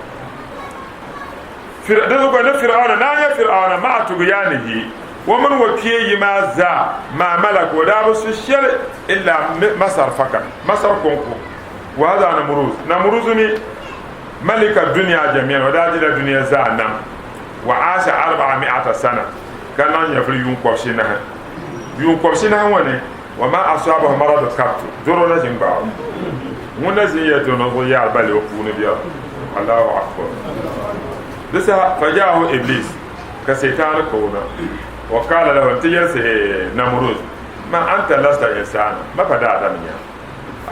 Di zuɣu ni Fir'auna naa nya Fir'auna ma'a tugyanihi O mini o kpee yi maa zaa, maa malaka, o daa bi su shɛli illa Masar fakat, Masar kɔŋko. Wa haza Namruz, Namruz mi malika dunia jamian, o daa dila dunia zaa nam. Wa aasha arba'a mi'ata sana, ka niŋ nyɛvili yuun kɔbishinahi. Yuun kɔbishinahi ŋɔ ni, wa ma asabahu maradu kattu, doro na ʒin gbaai o. Ŋun na ʒin yɛli ti o ni o zuɣu yaari bali o puuni biɛri. Allahu akbar. Di saha, fajaahu Iblis. Ka Sitaani ka o na, wa kaala lahu, nti yɛli si Namruz, Ma anta lasta insaana, ma pa daadam nya,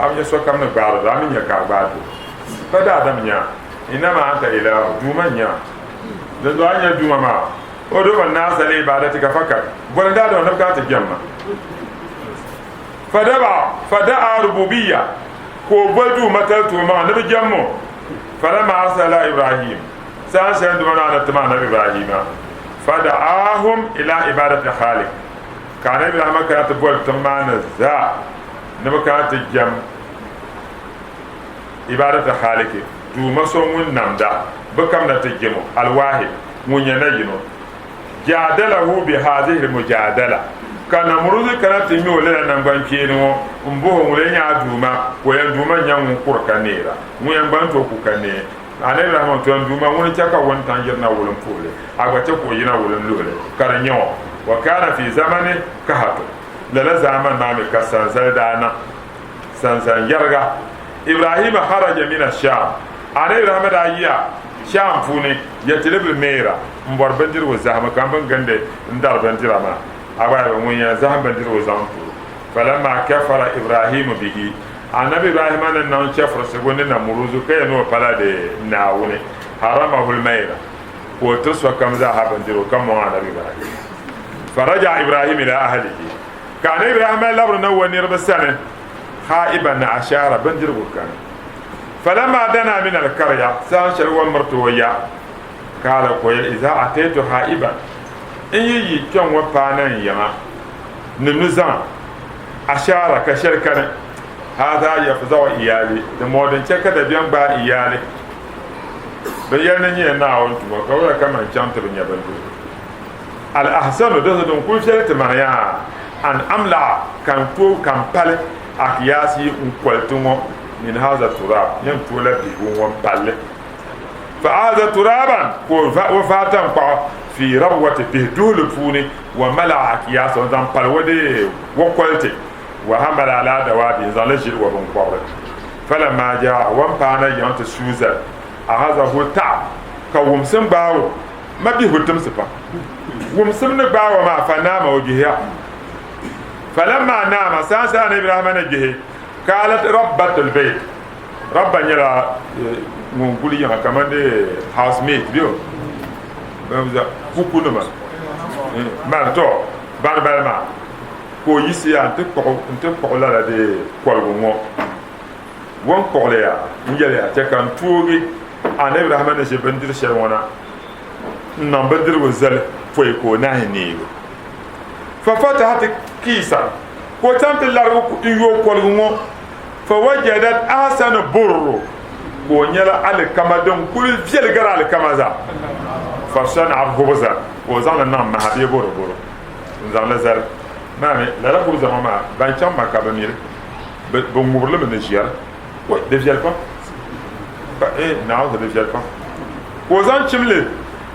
a bi nya sokam ni gbaari do, a mi nya ka a gbaai do, pa daadam nya, innama anta ilahu, duuma n-nya a, dinzuɣu a ni nya duuma maa, udu annaasa li ibadatika fakat, boli daadama ni bɛ kana ti jɛm ma. Fada'a rububiyya, ka o boli duuma tali ti o maŋa ni bɛ jɛm o, falamma arsala Ibrahim. Saha shɛli Duuma Naa ni tim Anabi Ibrahima, fada'ahum ila ibadati khaliq, ka Anabi Ibrahima kana ti boli tiŋ maa ni zaa ni bɛ kana ti jɛm ibadati khaliqi, Duuma so ŋun namda, bɛ kamina ti jɛm o, al-wahid, ŋun nyɛ na yino. Jadalahu bi hazihi al-mujadala, ka Namruzi kana ti ŋme o lala naŋgbankpeeni ŋɔ m-bɔhi o ŋun lee nyɛ a Duuma, ka o yɛn Duuma n-nyɛ ŋun kuri ka neera, ŋun yɛn gba ni tooi ku ka neei. Anabi Ibrahima to n Duuma, ŋuni chɛ ka wuntaŋ yirina wulimpuhili, a gba chɛ ka o yina wulinluhili, ka di nyɛ o. Wa kaana fi zamani kahatu, lala zaamani maa mi ka sanzali daa niŋ, sanzan yɛriga. Ibrahima kharaja mina Shaam, Anabi Ibrahima daa yiya Shaam puuni yatilibil meera, m-bɔri bindirigu zahima ka m bin gindi n-dari bindira maa, a gba ŋun yɛn zahim bindirigu zaŋ ti o. Falamma kafara Ibrahimu bihi, Annabi Ibrahima ni niŋ chɛfurisigu ni Namuruzu ka yɛli ni o pala di Naawuni, haramahu l-mayra, ka o tiri sokam zaaha bindirigu ka mɔŋ Annabi Ibrahima. Faraja'a Ibrahim ila ahlihi, ka Annabi Ibrahima labiri na o niriba sani, khaiban ni ashaara, bindirigu kani. Falamma dana min al-karya, saha shɛli o ni miriti o ya, kaala ka o yɛli, Iza ataytu khaiban, n yi yi kpɛŋ ŋɔ paai na n yiŋa ni nuzaŋa, ashaara, ka shɛli kani. Hadha yafzau iyali, din bɔŋɔ din chɛ ka dabiɛm gbaai n yaali. Bɛ yɛli ni nyɛla Naawuni tuma, ka wula ka man chaŋ ti bi nya bindirigu. Al-ahsanu, di zuɣu din kuli viɛli ti ma yaa, an amla'a, ka n tooi ka n pali akyaasi n koliti ŋɔ min hadha turab, yɛn tooi la bihigu ŋɔ n palli. Fa ahaza turaban, ka o vaai taŋkpaɣu fi rabwati bihi duhili puuni, wa mala'a akyaasa, n zaŋ pali o dee o koliti, wa hamala ala dawabi, n zaŋ li ʒili o binkɔbiri. Falamma jaa, o ni paana yiŋ ti suui zali, ahazahu ta'ab, ka wumsim gbaai o, ma bihigu timsi pam. Wumsim ni gbaai o maa, fa naama, o gbihiya. Falamma naama, saansa ni Ibrahima ni gbihi, kaalat rabbatul bayt, Rabba nyɛla ŋun guli yiŋa kamani di housemaid bɛ o kukunima mani to bani bala maa ka o yiɣisiya n ti kpuɣi lala di koligu ŋɔ o ni kpuɣili yaa n yɛliya chɛ ka n toogi Anabi Ibrahima ni ʒi bindiri shɛli ŋɔ na n niŋ bindirigu zali pɔi ka o nahi neegi fa fatahat kiisa ka o chaŋ ti larigi n yooi koligu ŋɔ Fawajadat ahsana burru, ka o nyɛla alikama din kuli viɛli gari alikama zaa. Fasana'at hubzan, ka o zaŋli niŋ maha bee boroboro n-zaŋ li zali. Maa mi, lala hubza ŋɔ maa, ban chaŋ Makka bi mi li, bɛ ŋubiri li mi ni ʒiɛri. Wai, di viɛli pam. Eh, Naawuni di viɛli pam. Ka o zaŋ chim li.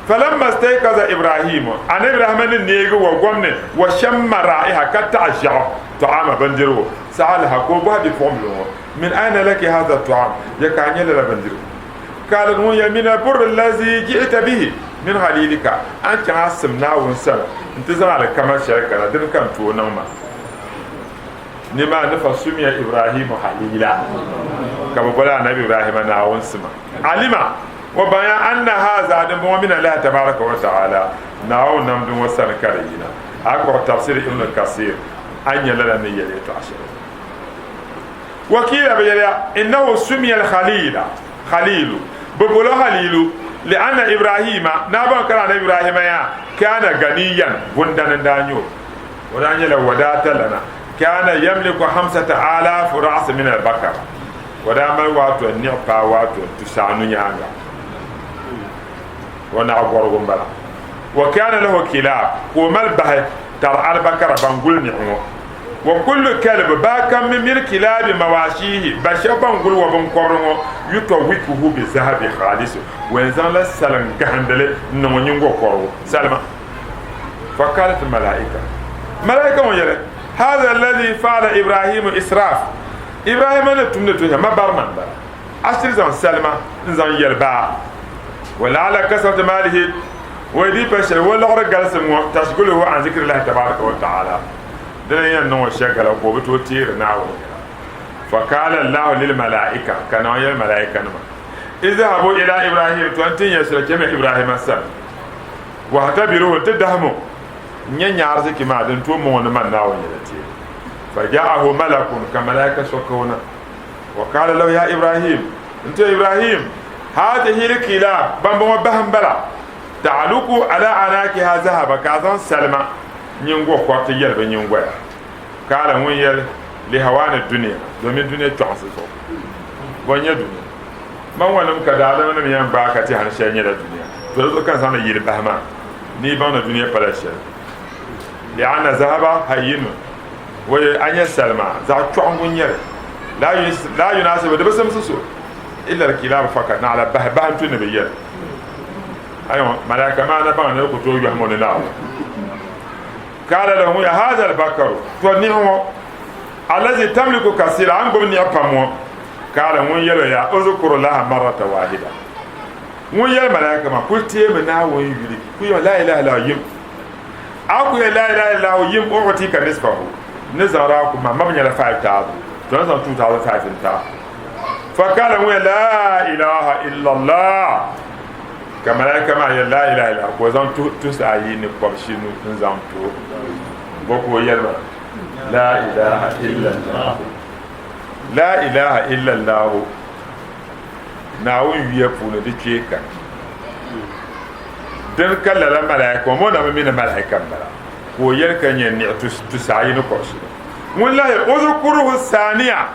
Falamma staykaza Ibrahimu, Anabi Ibrahima ni neegi wa gom ni, wa shamma ra'iha, ka taɣi ʒiɛɣu, ta'ama, bindirigu. Sa'alaha, ka o bɔhi bipuɣimbila ŋɔ, Min ayna laki haza ta'am, ya ka a nya lala bindirigu? Qaalat, ŋun yɛli, Min al-burri allazi ji'ta bihi min khalilika, a ni chaŋ a sim Naawuni sani nti zaŋ alikama shɛli kana, dini ka n tooi niŋ ma? Nimaani fa sumiya Ibrahimu halila, ka bɛ boli Anabi Ibrahima Naawuni sima. Alima, o baŋya anna haza, dimbɔŋɔ min Allahi tabaraka wa ta'ala, Naawuni namdi ŋɔ sani ka di yina. A kpuɣi Tafsir Ibn Kasir, a ni nya lala ni yɛli yɛtɔɣa shɛli. Wakiila bɛ yɛliya, innahu sumiya al-khalila, khalilu, bɛ boli o halilu, li'anna Ibrahima, naawuni kara Anabi Ibrahima yaa, kana ganiyan, bundani n-daa nyɛ o. O daa nyɛla wadaata lana, kana yamliku hamsata alaafu ra'si min al-bakar, o daa mali waato niɣi paai waato tusaanu nyaaŋa, o naɣ gɔrigu m-bala. Wa kana lahu kilaab, ka o mali bahi tar'a al-bakara ban guli niɣi ŋɔ. Wa kullu kalb, baa kam mi min kilaabi mawaashiihi, ba shɛba ban guli wa binkɔbiri ŋɔ, yutawwikuhu bi zahabi khaalis, o yɛn zaŋla salin gahindili n-niŋ o nyingokɔrigu, salima. Faqalat al-malaika, malaika ŋɔ yɛli, Haza alladhi fa'ala Ibrahimu israaf, Ibrahima ni tumdi tuhi ma barina m-bala, a shiri zaŋ salima n-zaŋ yɛli baa, wa la'alla kasratu maalihi, o yi dii pa shɛli o liɣiri galisim ŋɔ, tashguluhu an zikrillahi tabaraka wa ta'ala, dina n-yɛn niŋ o shɛgala ka o bi tooi teeri Naawuni yɛla. Faqala Allahu lilmalaika, ka Naawuni yɛli malaikanima, Izhabu ila Ibrahim, to n tin ya shɛli chamiya Ibrahima sani, wahtabiruhu, ti dahim o, n-nya nya ariziki maa din tooi mɔŋ o ni man Naawuni yɛla teeri. Faja'ahu malakun, ka malaika so ka o na, wa qala lahu ya Ibrahim, n-ti o Ibrahim, Hazihi l-kilab, bambɔŋɔ bahi m-bala, ta'aluku ala anakiha zahaba, ka a zaŋ salima nyiŋgokɔriti yɛli bɛ nyiŋgoya. Kaala ŋun yɛli, Lihawaani dunia, domin dunia chɔɣinsi zuɣu. Bɔ n-nyɛ dunia? Man ŋɔ nim ka daadamnim yɛn gbaai ka tɛha ni shɛli nyɛla dunia, to di zuɣu ka n zaŋdi yili bahi maa ni yi baŋ ni dunia pala shɛli. Li'anna zahaba hayyinun, wai a nya salima zaɣ chɔɣiŋgu n-nyɛ li, laa yunasibu di bi simsi so illa al-kilaabu fakat, naɣila bahi bahi n-tu ni bɛ yɛli. Ayo, malaika maa na baŋ ni di ku tooi yɔhim o ni Naawuni. Kaala lahu ya haza al-bakaru, to niɣi ŋɔ, allazi tamliku kasira, a ni gbubi niɣi pam ŋɔ, Kaala ŋun yɛl o ya, Uzkuru laha marrata wahida. Ŋun yɛli malaika maa, Kul teemi Naawuni yuli, ku yɛli laa ilaha illallah yim. A ku yɛli laa ilaha illallah yim, u'tika nisfahu, n ni zaŋdi a kum maa, mab nyɛla 5,000, to n ni zaŋ 2,500 n-ti a. Fa kaala ŋun yɛli laa ilaha illallah, ka malaika maa yɛli laa ilaha illallah, ka o zaŋ tuhi ayi ni kɔbishinu n-zaŋ ti o. Bɔ ka o yɛli maa? Laa ilaha illallah. Laa ilaha illallahu, Naawuni yuya puuni di kpee kani. Dini ka lala malaika ŋɔ na bi mi ni malaika m-bala, ka o yɛli ka nyɛ niɣi tusaayi ni kɔbishinu. Ŋun lahi yɛli, Udhkuruhu saaniya,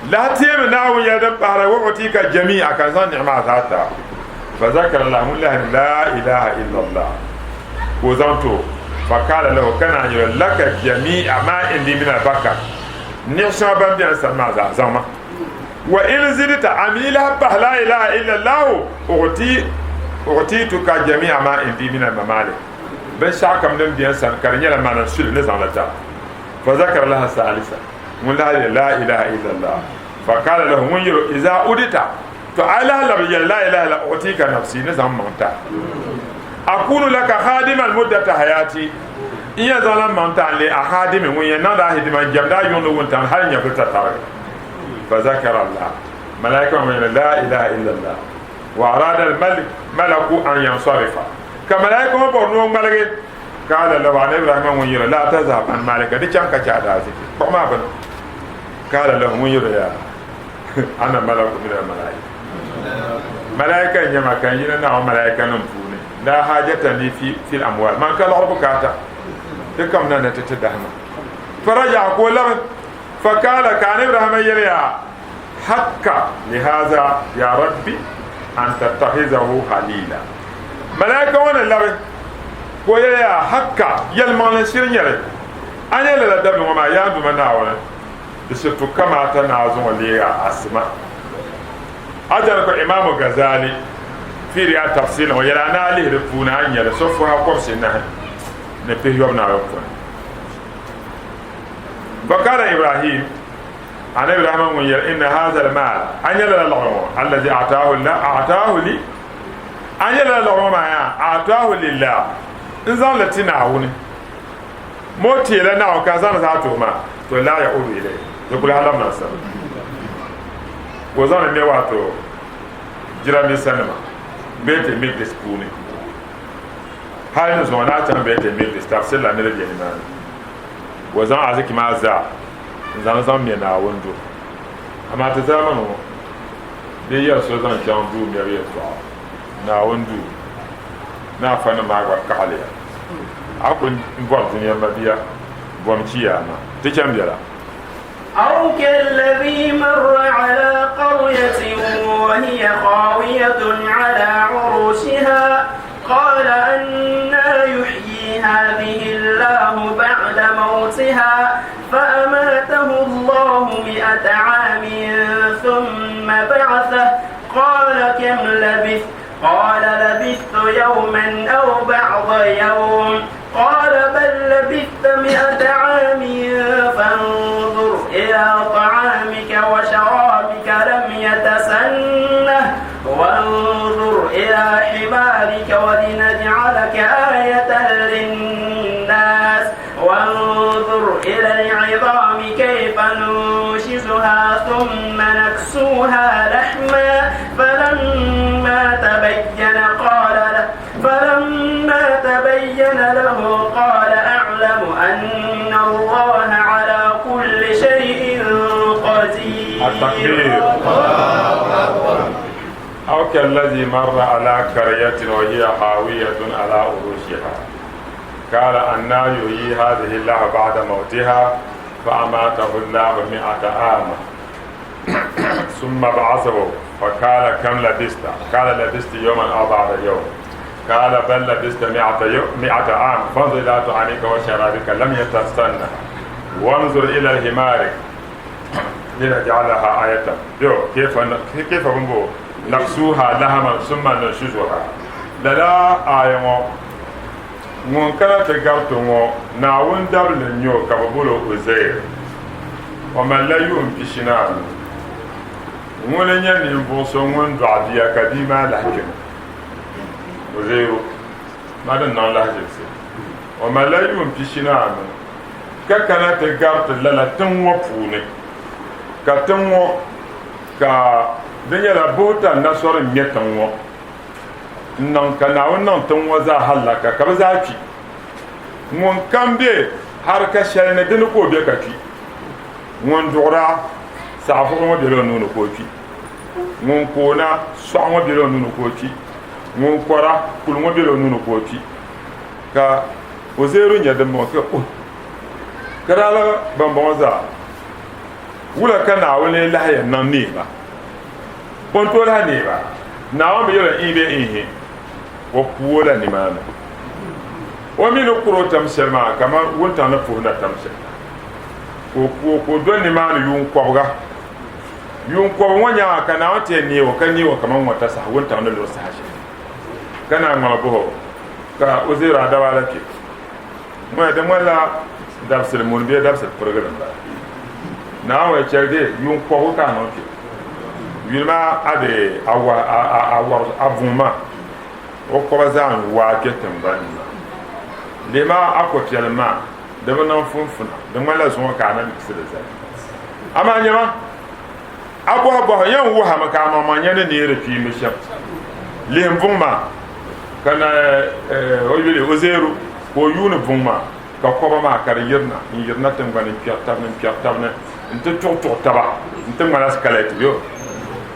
Lahi teemi Naawuni yɛli din pahira, wa utika jami'a, ka n zaŋ niɣi maa zaa ti a. Fa zakara lahi ŋun lahi ni laa ilaha illallah ka o zaŋ ti o. Fa kaala lahu, ka naan yɛli o, laka jami'a ma indi min albakar, niɣi shɛŋa ban beni n sani maa zaa zaŋma. Wa in zidta, a mi lahi pahi laa ilaha illallahu, u'tituka jami'a ma indi min almamalik, binshɛɣu kam din be n sani ka di nyɛla mani n suli ni zaŋ li ti a. Fa zakara laha salisa, ŋun lahi yɛli laa ilaha illallah. Fa kaala lahu, ŋun yɛli o, iza udita, to a yi lahi labi yɛli laa ilaha illa u'tika nafsi, ni zaŋ maŋ ti a. Akunu laka khadiman muddata hayati, n yɛn zaŋla maŋ ti a n-leei a khadimi, ŋun yɛn niŋdi a hidima n-jɛmdi a yuŋ ni wuntaŋ ni hali nyɛvili tatariga. Fa zakara Allah, malaika ŋɔ yɛli laa ilaha illallah, wa arada al-malaku an yansarifa, ka malaika ŋɔ bɔri ni o ŋmaligi. Kaala lahu, Anabi Ibrahima ŋun yɛli, laa tazhab an malika, di chaŋ ka chɛ a daaziki, kpuɣim a bini. Kaala lahu, ŋun yɛli, yaa ana malaku min almalaika, malaika n-nyɛ ma ka n yina Naawuni malaikanim puuni, laa haajata li fil amwal, man ka liɣiri bukaata, di kam na ni ti ti dahima. Faraja'a, ka o labi, fakaala, ka Anabi Ibrahima yɛli, yaa hakka lihaza ya rabbi an tattahizahu halila. Malaika ŋɔ ni labi ka o yɛli yaa hakka, yɛlimaŋli n-shiri nyɛ li, a nya lala dabili ŋɔ maa, yaa n Duuma Naawuni, di shiri tu kamaata ni a zaŋ o leeg a asima. A jani ka Imaamu Gazali fiiri a tafsiili ŋɔ yɛli a ni a lihi di puuni a ni nya li sofuha kɔbisinahi ni pihiyɔbu ni ayopɔin. Fakala Ibrahim, Anabi Ibrahima ŋun yɛli, Inna haza al-maal, a nya lala liɣiri ŋɔ, allazi a'taahu Allah, a'taahu li, a nya lala liɣiri ŋɔ maa yaa, a'taahu lillah, n zaŋ li ti Naawuni. Mo teela Naawuni ka a zaŋ li zaa ti o maa, to laa ya'udu ilayhi, di ku lahi labina n sani. Ka o zaŋ li mɛ waato jirambiisanima Beit al-Miqdis puuni. Hali ni zuŋɔ ni a chaŋ Beit al-Miqdis, tafsir la ni di be nimaani. Ka o zaŋ arziki maa zaa n-zaŋ li zaŋ mɛ Naawuni duu. Amaa ti zaamani ŋɔ, bɛ yɛri so zaŋ chaŋ duu mɛbu yɛltɔɣa, Naawuni duu, ni afanima maa gba kaɣiliya. A ku bɔri dunia mabia, bom chiyaama. Ti chani biɛla. أو كالذي مر على قرية وهي خاوية على عروشها قال أنا يحيي هذه الله بعد موتها فأماته الله 100 عام ثم بعثه قال كم لبثت؟ قال لبثت يوما أو بعض يوم قال بل لبثت 100 عام فانظر إلى طعامك وشرابك لم يتسنه وانظر إلى حمارك ولنجعلك آية للناس وانظر إلى العظام كيف ننشزها ثم نكسوها لحما فلما تبين قال له فلما تبين له قال أعلم أن الله على كل شيء قدير. التكبير. أو كالذي مر على قرية وهي خاوية على عروشها قال أنا يحيي هذه الله بعد موتها فأماته الله 100 عام ثم بعثه فقال كم لبست؟ قال لبست يوما أو بعد يوم. قال بل لبست 100 عام فانظر إلى طعامك وشرابك لم يتسنى وانظر إلى الحمار لنجعلها آية. كيف كيف نكسوها لحما ثم ننشزها. Lala aaya ŋɔ ŋun kana ti gariti ŋɔ Naawuni dabili n-nyɛ o ka bɛ boli o Uzair. O malila yuun 45. Ŋuni n-nyɛ ninvuɣ so ŋun dɔɣi bia ka bia maa lahi kpɛm o. Uzairu maa din niŋ lahiʒibisi. O malila yuun 45 ka kana ti gariti lala tiŋ ŋɔ puuni. Ka tiŋ ŋɔ ka di nyɛla buhuta nasɔri n-ŋmɛ tiŋ ŋɔ. N-niŋ ka Naawuni niŋ tiŋ ŋɔ zaa hallaka ka bɛ zaa kpi. Ŋun kam be harika shɛli ni, di ni ka o be ka kpi. Ŋun duɣira, saɣifuɣi ŋɔ bela o nuu ni ka o kpi. Ŋun koona, sɔɣu ŋɔ bela o nuu ni ka o kpi. Ŋun kɔra, kuli ŋɔ bela o nuu ni ka o kpi. Ka Uzairu nya dimbɔŋɔ ka o, Ka daa lahi bambɔŋɔ zaa. Wula ka Naawuni lahi yɛn niŋ neei ba? O ni tooi lahi neei ba? Naawuni bi yɛl o iin bee iihi, o ku o la nimaani. O mi ni kur o tam shɛli maa kaman wuntaŋ ni puhi na tam shɛli la, ka o ku o, ka o doli nimaani yuun kɔbiga. Yuun kɔbiga ŋɔ nyaaŋa ka Naawuni ti yɛn neeg o, ka neeg o kaman ŋɔta saha wuntaŋ ni luri saha shɛli. Ka naan ŋma bɔh o, Ka Uzairu a daba la kpe? Ŋɔ di ŋmanila dabisili muni bee dabisili pirigili m-bala. Naawuni chɛli dee yuun kɔbigu ka a niŋ kpe. Yuli maa a di a a buŋ maa o kɔba zaa n-waai kpe tiŋgbani ni maa. Lihi maa a kopiɛlim maa di bi niŋ funfuna, di ŋmanila zuŋɔ ka a na miɣisi li zali. Amaa nyama, a bɔhi bɔhi yɛn wuhimi ka a maŋmaŋ nya ni neeri kpiimbi shɛm. Lihi m buŋ maa ka na o yuli o zeeru ka o yuuni buŋ maa ka kɔba maa ka di yirina n yirina tiŋgbani n kpɛri tabi ni n kpɛri tabi ni n ti tuɣi tuɣi taba n ti ŋmana skalɛt yo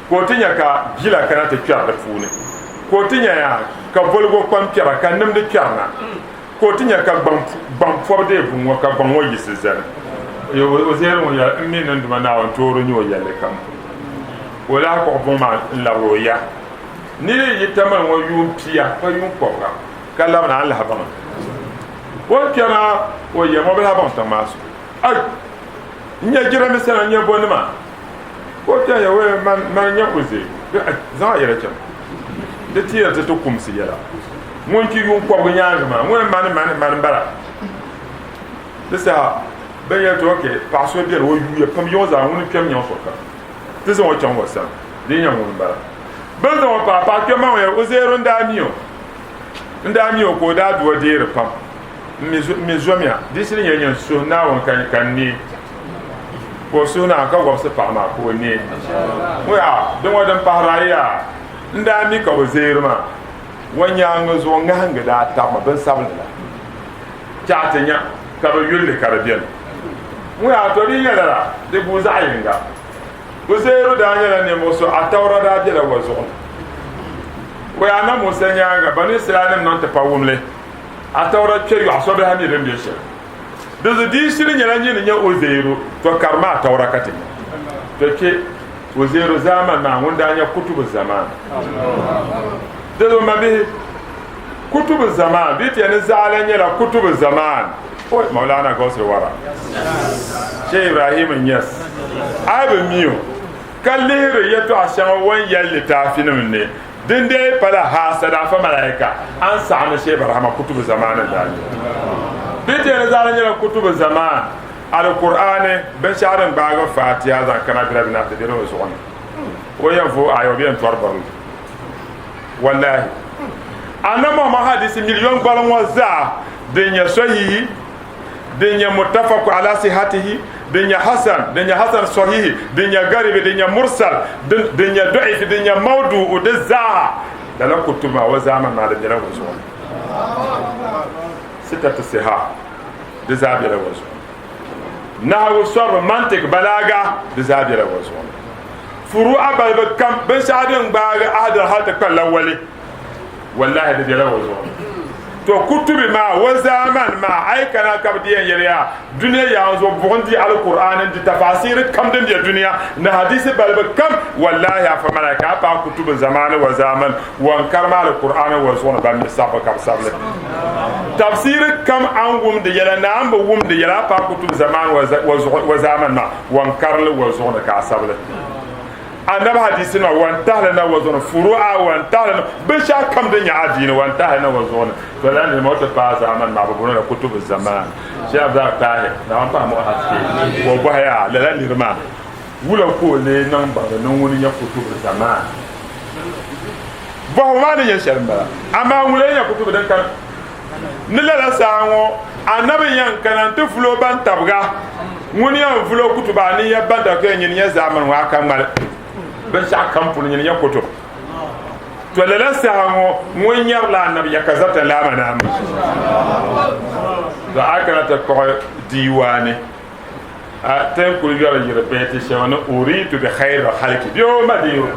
ka o ti nya ka jila kana ti kpɛri di puuni ka o ti nya yaa ka boligo kpam kpɛra ka nimdi kpɛrina ka o ti nya ka gbaŋ pɔbi dee buŋ ŋɔ ka gbaŋ ŋɔ yiɣisi zani o zeeri ŋun yɛli n mi ni n Duuma Naawuni toori nyɛ o yɛlli kam ka o lahi kpuɣi buŋ maa n labiri o ya Niri yi tamali ŋɔ yuun pia pa yuun kɔbiga ka labina a ni lahi baŋ li. O ni kpɛma o ya ŋɔ bi lahi baŋ tiŋ maa so. Ai! N nya jirambiisa na, n nya bonima. Ka o kpɛm ya wee man n nya Uze. Ai! Zaŋ a yɛla chaŋ. Di ti yɛli ti ti kumsi yɛla. Ŋun kpi yuun kɔbiga nyaaŋa maa, ŋuni mani mani mani m-bala. Di saha bɛ ni yɛli ti ok, paɣa so beni o yuuya pam yiŋɔ zaa ŋuni kpɛm nyaŋ sokam. Ti zaŋ o chaŋ o sani, di yi nya ŋuni m-bala. Bɛ ni zaŋ o paai paɣa kpɛm maa ŋun yɛli, Uzairu n-daa mi o, n-daa mi o ka o daa du o deeri pam. M mi zomiya, di shiri nyɛla nyɛ n suhi Naawuni ka n neei. Ka o suhi Naawuni ka wɔbisi paɣa maa ka o neei. Ŋun yaa, di ŋɔ din pahiri ayi yaa, n daa mi ka Uzairu maa o nyaaŋa zuɣu ŋahingi daa tabi ma binsabinli la. Chɛɣu ti nya ka bɛ yuli li ka di beni. Ŋun yaa, tɔ di yi nyɛ lala, di guui zaɣ yiŋga. Uzairu daa nyɛla ninvuɣ so Atawura daa bela o zuɣu ni. O yaa na Musa nyaaŋa, Banu Israelnim niŋ ti pa wumli. Atawura kpe yɔɣu so bihi mi din be shɛli. Di zuɣu di yi shiri nyɛla nyini nyɛ Uzairu, tɔ karimi Atawura ka ti nya. Tɔ kpe Uzairu zaamani maa ŋun daa nyɛ kutubu zamaan. Di zuɣu mabihi, kutubu zamaan, bɛ ti yɛli ni zaɣila nyɛla kutubu zamaan. Oi, Maulana Gausul Wara, Sheikh Ibrahim Niass, a yi bi mi o, ka lihiri yɛtɔɣa shɛŋa o ni yɛli litaafinim ni, din dee pala haasada afa malaika, a ni saɣim ni Sheikh Barhama kutubu zamaan n-daa nyɛ o. Bɛ ti yɛli ni zaɣila nyɛla kutubu zamaan, Alkur'aani, binshɛɣu din gbaagi Fatiha zaŋ kana birabi na ti be di o zuɣu ni. O yɛn vooi aaya o bi yɛn tɔri birili. Wallahi. Annabi Muhammad hadisi miliyon gbaliŋ ŋɔ zaa din nyɛ sahihi, din nyɛ muttafaku ala sihatihi, din nyɛ hasan, din nyɛ hasan sahihi, din nyɛ garibi, din nyɛ mursal, din nyɛ da'ifi, din nyɛ mawdu'u, di zaa lala kutubu maa o zaamani maa di bela o zuɣu ni. Sitatu siha di zaa bela o zuɣu ni. Nahawu, sarfu, mantik, balaga di zaa bela o zuɣu ni. Furu'a balibu kam binshɛɣu din gbaagi ahadar hali ti kpalila wali. Wallahi di bela o zuɣu ni. To kutubi maa o zaamani maa a yi kana ka bi di yɛn yɛli yaa dunia yaŋ zuɣu buɣim di alkur'ani n di tafasiri kam din be dunia ni hadisi balibu kam wallahi afa malaika a paai kutubi zamani wa zaman wan karima alkur'ani wa zuɣu ni ban mi sabbu ka bi sabili tafsiri kam an wumdi yɛla ni an bi wumdi yɛla a paai kutubi zamani wa zaman maa wan karili wa zuɣu ni ka a sabili Annabi hadisi nima wan tahili na wa zuɣu ni, furu'a wan tahili na, binshɛɣu kam din nyɛ adiini wan tahili na wa zuɣu ni. To lala nirima o ti paai zaamani maa, bɛ booni la kutubu zaman. Shɛhi Abdul Tahir, Naawuni pahi muɣi haske, ka o bɔhi yaa lala niri maa wula ka o lee niŋ baŋdi ni ŋuni nyɛ kutubu zaman? Bɔhigu maa ni nyɛ shɛli m-bala, amaa ŋun lee nyɛ kutubu din kani Ni lala saha ŋɔ, Anabi yɛn kana nti vuli o bantabiga. Ŋuni yɛn vuli o kutuba a ni ya bantabiga ka yɛn nyini ya zaamani ŋɔ a ka ŋmali binshɛɣu kam puuni nyini ya kutub. To lala saha ŋɔ, ŋun nyarila Anabi ya ka zata laa manaama. To a kana ti kpuɣi diiwaani a ti ni kuli yɔri yiri baiti shɛŋa ni uriitu bi khairi halki bɛ o madiiru.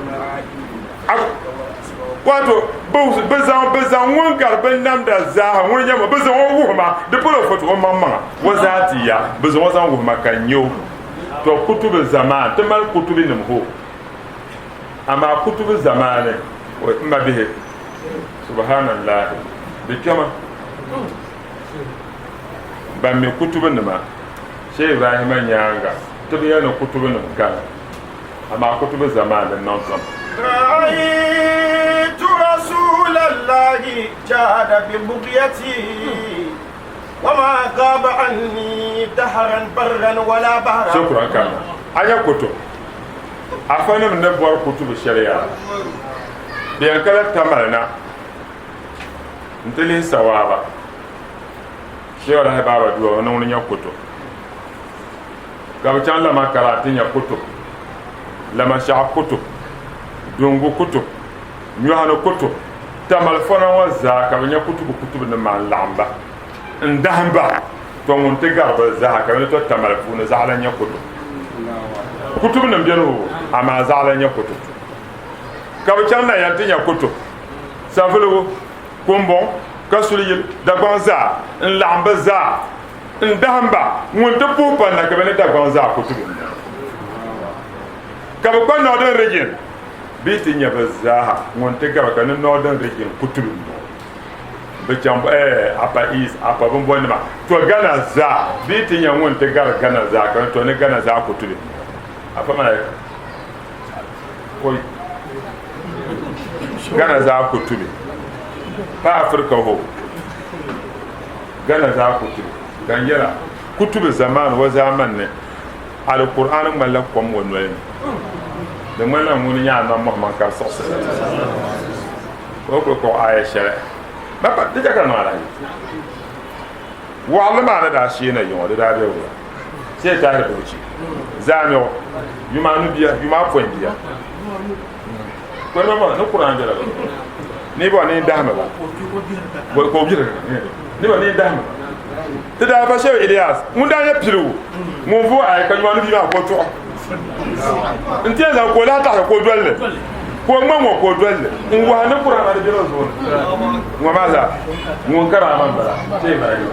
Wato bɛ zaŋ bɛ zaŋ ŋun gari binnamda zaaha ŋuni nyɛ ma bɛ zaŋ o wuhi ma di polo foto o maŋmaŋa o zaatiya bɛ zaŋ o zaŋ wuhi ma ka n nyɛ o. To kutubi zamaan, ti mali kutubi nim ho. Amaa kutubi zamaani, m ma bihi, subhanallahi, di kpɛma. Ban mi kutubi nima, Sheikh Ibrahima nyaaŋa, ti bi yɛli ni kutubi nim kani, amaa kutubi zamaan din niŋ tom. Ra'aytu Rasulallahi jahada bi bughyati wa ma ghaba anni dahran barran wala bahran. Shukran kana. A nya kutub. Afanim ni bɔri kutubi shɛli yaa. Di yɛn kala Tamale na nti lihi sawaaba. Sheikh Alahi Baaba Duwa ni ŋuni nya kutub. Ka bɛ chaŋ Lama Kara nti nya kutub. Lama Shɛɣu kutub. Dungu kutub. Nyɔhini kutub. Tamale fɔna ŋɔ zaa ka bɛ nya kutubu kutubu nim maa n-laɣim ba n-dahim ba. Tɔ ŋun ti gari bɛ zaa ka bɛ ni tɔ Tamale puuni zaɣila nya kutub. Kutubu nim beni o amaa zaɣila nya kutub. Ka bɛ chaŋ Naya nti nya kutub. Savelugu, Kumbɔŋ, Kasuliyili, Dagbaŋ zaa n-laɣim bɛ zaa n-dahim ba. Ŋun ti puhi pa na ka bɛ ni Dagbaŋ zaa kutubu n-bɔŋɔ. Ka bɛ kpa Northern Region bɛ yi ti nya bɛ zaaha ŋun ti gari ka ni Northern Region kutubu n-bɔŋɔ. Bɛ chaŋ Upper East, Upper bimbɔnima, to Ghana zaa bɛ yi ti nya ŋun ti gari Ghana zaa ka ni to ni Ghana zaa kutubu n-bɔŋɔ. Afa malaika koi Ghana zaa kutubi pa Africa ho Ghana zaa kutubi ka n yɛla kutubi zaman wa zaman ni Alkur'aan ŋmanila kom ŋɔ noli ni di ŋmanila ŋuni nyɛ Annabi Muhammad ka di siɣisi o kuli kpuɣi aya shɛli ba pa di chɛ ka di niŋ alahichi waɣili maa ni daa sheena yiŋɔ di daa be wula sai Tahir Bauchi zaamiɣu yuma anu bia yuma apɔin bia kpɛrima bɔ ni Kur'an bela ba ni bɔ ni dahimi ba ka o biri ni bɔ ni dahimi ba ti daa fa Shehu Ilyas ŋun daa nyɛ piligu ŋun vuhi ayi ka yuma anu bia maa ka o tuɣi n ti yɛn zaŋ ka o lahi taɣi ka o doli li ka o ŋma ŋɔ ka o doli li n wahi ni Kur'an maa di bela o zuɣu ni ŋɔ maa zaa ŋun karaama n bala chɛ Ibrahim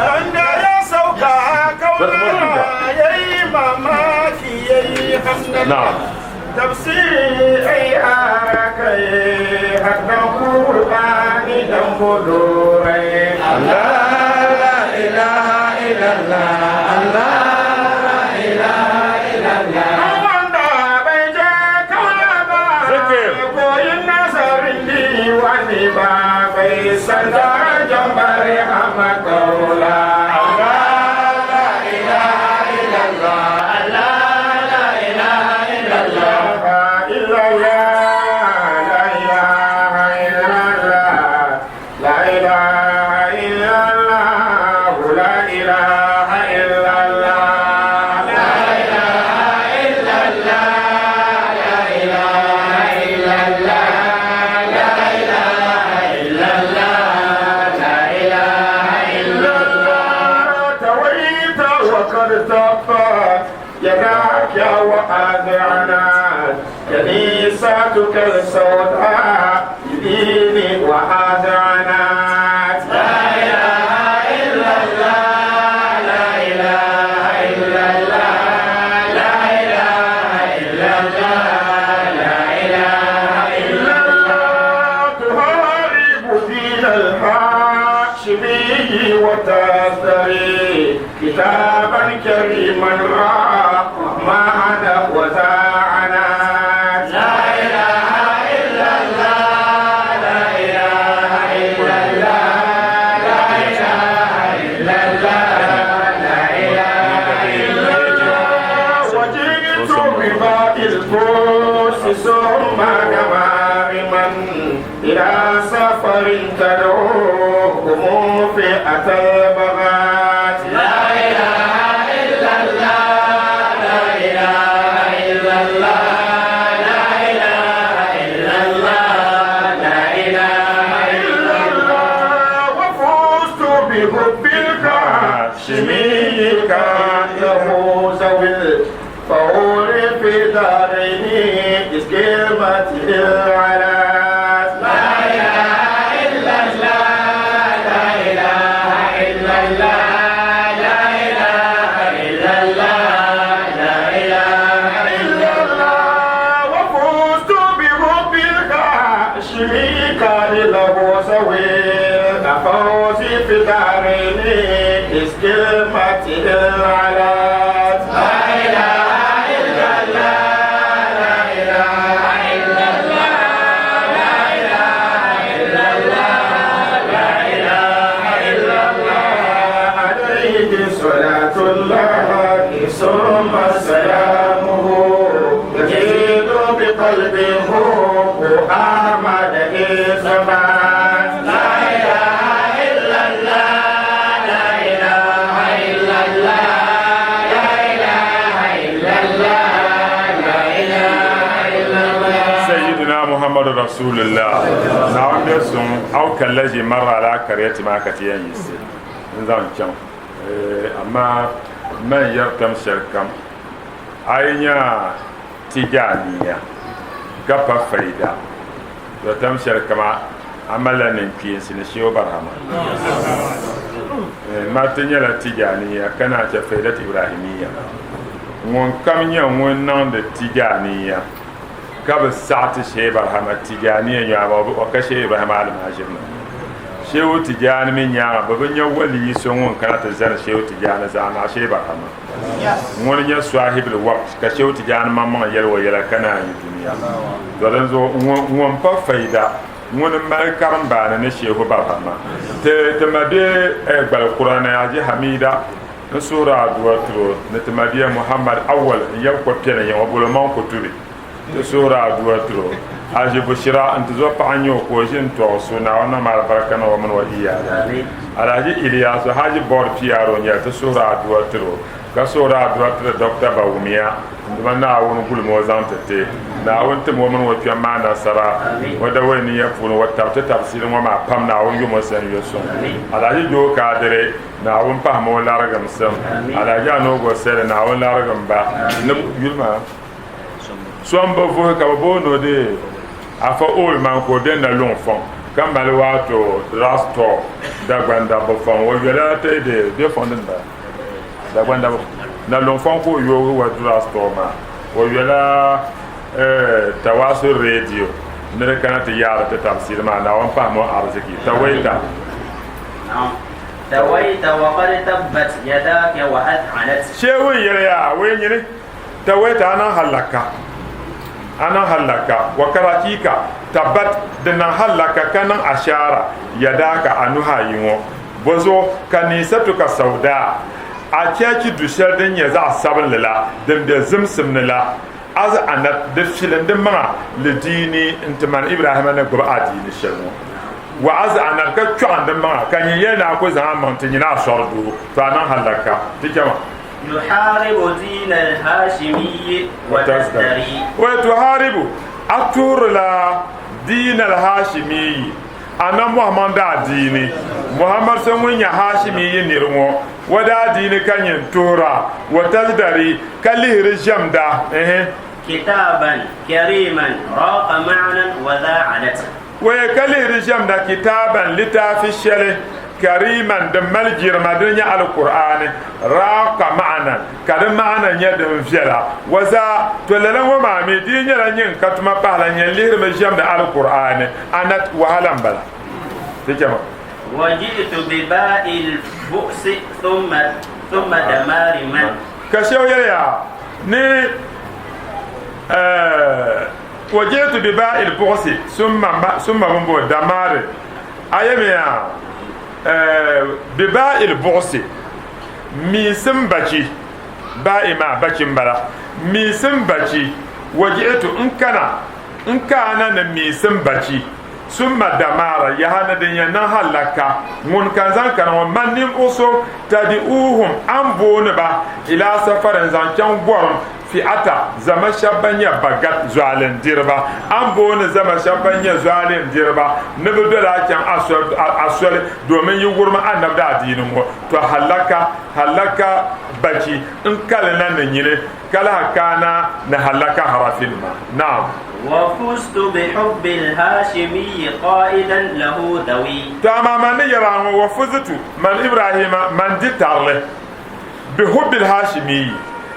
Anda ya sauka kauna yayi mamaki yayi hamdala na'am tafsiri ai akai haddan Qur'ani dan budurai Allah la ilaha illallah Allah la ilaha illallah wanda bai je kauna ba Zikir. koyin nazarin diwani ba bai san darajar bare a makaula Allah la ilaha illallah Allah la ilaha illallah La ilaha illallah, la ilaha illallah, la ilaha illallah, la ilaha illallah, la ilaha illallah. تويت وقد تبت يداك وأذعنت كنيستك السوداء بدين وأذعنت لا إله إلا الله لا إله إلا الله لا إله إلا الله لا إله إلا الله تهارب دين الهاشمي وتزدري كتابا كريما راق ما أنا وزعنات لا إله إلا الله لا إله إلا الله لا إله إلا الله لا إله إلا الله وجئت بماء الفوس ثم نمارما إلى سفر تدعوكم فئة البغاة لا إله إلا الله لا إله إلا الله لا إله إلا الله لا إله إلا الله وفزت بحب الهاشمي كأنه ذوي الفور في دارين إذ كلمته العلات لا إله إلا الله لا إله إلا الله لا إله إلا الله قلبي هو أحمد إثبات لا إله إلا الله لا إله إلا الله لا إله إلا الله لا إله إلا الله. سيدنا محمد رسول الله Naawuni bɛ suŋ aw kallazi marra ala qaryati maa ka ti yɛn yiɣisi n zaŋ chaŋ. Amaa man yɛri tam shɛli kam a yi nya Tijaniya ka pa fayda to tam shɛli kam a malila ninkpeensi ni Shehu Barhama. Ma ti nyɛla Tijaniya ka naan chɛ faydat Ibrahimiya. Ŋun kam nyɛ ŋun niŋdi Tijaniya ka bi saɣi ti Shehu Barhama Tijaniya nyaŋa o ka Shehu Ibrahima alimajiri ni. Shehu Tijani mi nyaŋa bɛ bi nya waliyi so ŋun kana ti zani Shehu Tijani zaɣ naɣ Shehu Barhama. Ŋuni nyɛ swahibili waqt ka Shehu Tijani maŋmaŋ yɛli o yɛla ka naan yi dunia. To dinzuɣu ŋun pa fayda ŋuni m-mali karimbaani ni Shehu Barhama. Ti ti ma be gbali kura ni Haji Hamida n suhiri adua tiri o ni ti mabia Muhammad Awal n yab kɔpiɛli n-nyɛ o boli o maŋ Kutubi. Ti suhiri adua tiri o. Aʒi Bushira n tizɔ paɣa n-nyɛ o ka o ʒi n-tɔɣi su Naawuni niŋmi alibarika niŋ o mini o iyaali. Alhaji Iliyasu Haji Board PRO n-nyɛli ti suhiri adua tiri o ka suhiri adua tiri Doctor Bawumia n-dima Naawuni gulimi o zaŋ ti ti. Naawuni tim o mini o kpɛm maa nasara o dawei niya puuni o tabi ti tabisili ŋɔ maa pam Naawuni yom o sani yo suŋ. Alhaji Joe Kadiri Naawuni pahimi o larigimsim. Alhaji Anogo Seli Naawuni larigim ba ni yuli maa. So n bi vuhi ka bi booni o dee Afa Old Man ka o be Naluŋ fɔŋ ka mali waato drugstore Dagban dabba fɔŋ. O yola ti dee bɛ fɔŋ din bala Dagban dabba Naluŋ fɔŋ ka o yoogi wa drugstore maa. O yola Tawasul Radio ni di kana ti yaari ti tabsiri maa. Naawuni pahimi o ariziki. Tawaita. Tawaita wa qad tabbat yadaka wa ad'anat. Shehu n yɛliya, wee nyini. Tawaita a niŋ hallaka, a niŋ hallaka, wa kad hakika tabbat di niŋ hallaka ka niŋ ashaara yadaaka a nuhi ayi ŋɔ. Bɔzuɣu ka ninsatuka saudaa, a cheechi du shɛli din nyɛ zaɣ sabinli la din be zimsim ni la, az anat di filim di maŋa li diini n-ti man Ibrahima ni gbubi adiini shɛli ŋɔ. Wa az anat ka kpiɔɣim di maŋa ka nyin yɛli ni a ku zaŋ a maŋ ti nyini a sɔri doo, to a niŋ hallaka. Ti chama. Yuharibu diina al-Hashimiyyi wa tazdari. Wa tuharibu a tuhirila diina al-Hashimiyyi Annabi Muhammad daadiini. Muhammad so ŋun nyɛ Hashimiyyi nir ŋɔ o daadiini ka nyin tuhira wa tazdari ka lihiri ʒɛmda. Ehe. Kitaban kariman raqa ma'nan wa dha'alat. Wa ka lihiri ʒɛmda kitaaban litaafi shɛli kariman din mali jilima dini nyɛ Alkur'aani raaqa ma'anan ka di ma'ana nyɛ din viɛla wa zaa. To lala ŋɔ maa mi di yi nyɛla nyin ka tuma pahila nyin lihirimi ʒɛmdi Alkur'aani anat wahala m-bala. Ti chama. Wa ji'tu bi ba'il bu'si thumma damari man. Ka shɛba yɛliya ni Wa ji'tu bi ba'il buɣsi summa summa bimbo damari ayamiya bi ba'il buɣsi miisim bachi ba'i maa bachi m-bala miisim bachi wa ji'tu n kana n kaana ni miisim bachi summa damara yaha ni din yɛn niŋ hallaka ŋun ka n zaŋ kana ŋɔ man ninvuɣ so tadi'uuhum a ni booni ba ila safarin zaŋ chaŋ gɔrim Fi'ata, zama shɛba ban nyɛ bagat, zualindiriba. A ni booni zama shɛba ban nyɛ zualindiriba ni bɛ doli a chaŋ a soli domin yi wurim Annabi daadiini ŋɔ, tɔ hallaka, hallaka bachi n-kali na ni nyini, ka lahi kaana ni hallaka harafinima. Naam. Wa fuztu bi hubbi al-Hashimiyyi qa'idan lahu dhawi. Tɔ amaa man ni yɛri a ŋɔ, wa fuztu, man Ibrahima, man di tarili. Bi hubbil Hashimiyi,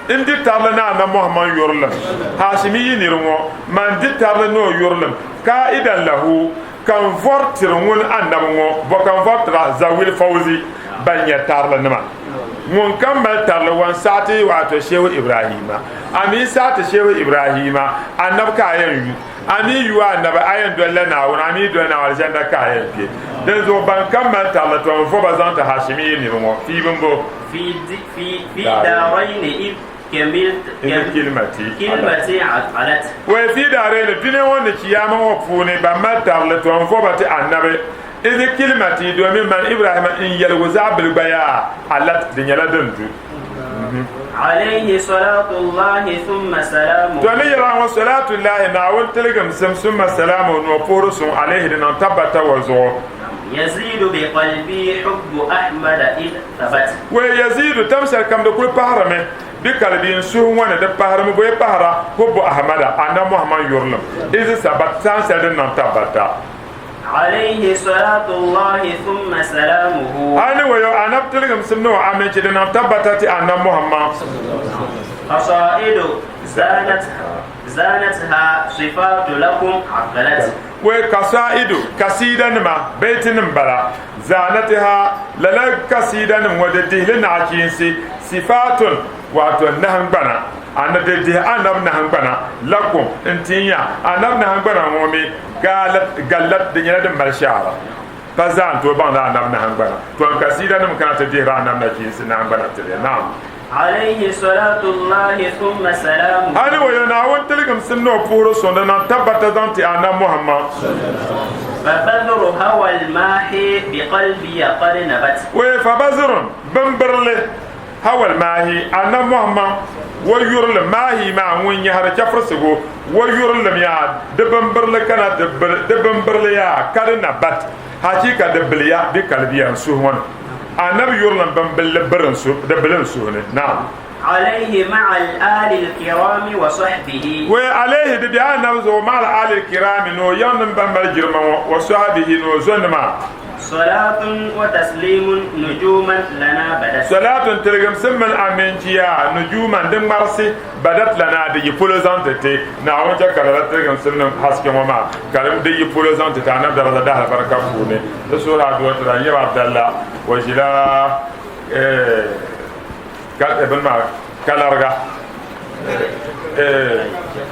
n di tarili ni Annabi Muhammad yurilim, Hashimiyi niri ŋɔ, man di tarili ni o yurilim, ka'idan lahu, ka n vɔri tiri ŋun Annabi ŋɔ, bɔ ka n vɔri tira? Zawil fawzi, ban nyɛ tarili nima. Ŋun kam mali tarili wan saɣiti waato Shehu Ibrahima, a mi saɣiti Shehu Ibrahima, Annabi ka a yɛn yu. A mi yu Annabi, a yɛn dolila Naawuni, a mi doli Naawuni alizanda ka a yɛn kpe. Dinzuɣu ban kam mali tarili tɔ n-vo ba zaŋ ti Hashimiyi niriba ŋɔ, fiibimbo. Fi daarayni idh كملت إذ كلمتي كلمتي علت wai fi daare ni duniya wanda kiyama ŋɔ puuni ban mali tarili to n fɔba ti annabi izi kilimati domin man ibrahima n yɛligu zaɣ bili gba yaa alat di nyɛla din du عليه صلاة الله ثم سلامه to ni yɛla ŋɔ salatullahi naawuni tiligimsim summa salamu nɔ puhiri suŋ alaihi di niŋ tabbata wa zuɣu يزيد بقلبي حب أحمد إذ ثبت wai yazidu tam shɛli kam di kuli pahirimi bi kalbi n suhu ŋɔ ni di pahirimi bɔyi pahira hubbu ahmada anna muhammad yurilim izi sabat saan shɛli din niŋ tabbata عليه صلاة الله ثم سلامه ani wayo anab tiligimsim ni o aminci di niŋ tabbata ti anna muhammad قصائد زانتها زانتها صفات لكم عقلت wai kasaidu kasida nima baiti nim bala zanatiha lala kasida nim ŋɔ di dihili nachiinsi sifatun wato nahangbana ana di dihi anab nahangbana lakum n tinya anab nahangbana ŋɔ mi galat gallat di nyɛla din mali shaara pa zaa n tooi baŋdi anab nahangbana to n kasida nim kana ti dihiri anab nachiinsi nahangbana tiri naam عليه صلاة الله ثم سلامه ani wayo naawuni tiligimsim ni o puhiri suŋ di niŋ tabbata zaŋ ti anab muhammad فبذر هوى الماحي بقلبي قد نبت wai fa bazirun bimbirli hawal maahi annabi muhammad wa yurili maahi maa ŋun nyɛhiri chɛfurisigu wa yurilim yaa di bimbirili kana di bimbirili yaa ka di na bat hakika di biliya bi kalbiya n suhu ŋɔ ni annabi yurilim bimbilli biri n suhu di bili n suhu ni naam عليه مع الآل الكرام وصحبه wai alaihi di bi annabi zuɣu maal ali kirami ni o yaŋ nim ban mali jirima ŋɔ wa sahabihi ni o zonima صلاة وتسليم نجوما لنا بدت salatun tiligimsim mini aminciya nujuman din ŋmarisi badat lana di yi polo zaŋ ti ti naawuni chɛ ka lala tiligimsim nim haske ŋɔ maa ka di yi polo zaŋ ti ti anab daraja dah albarka puuni di suhuri aduwa tira n yɛba abdalla wa ʒila bini maa kalariga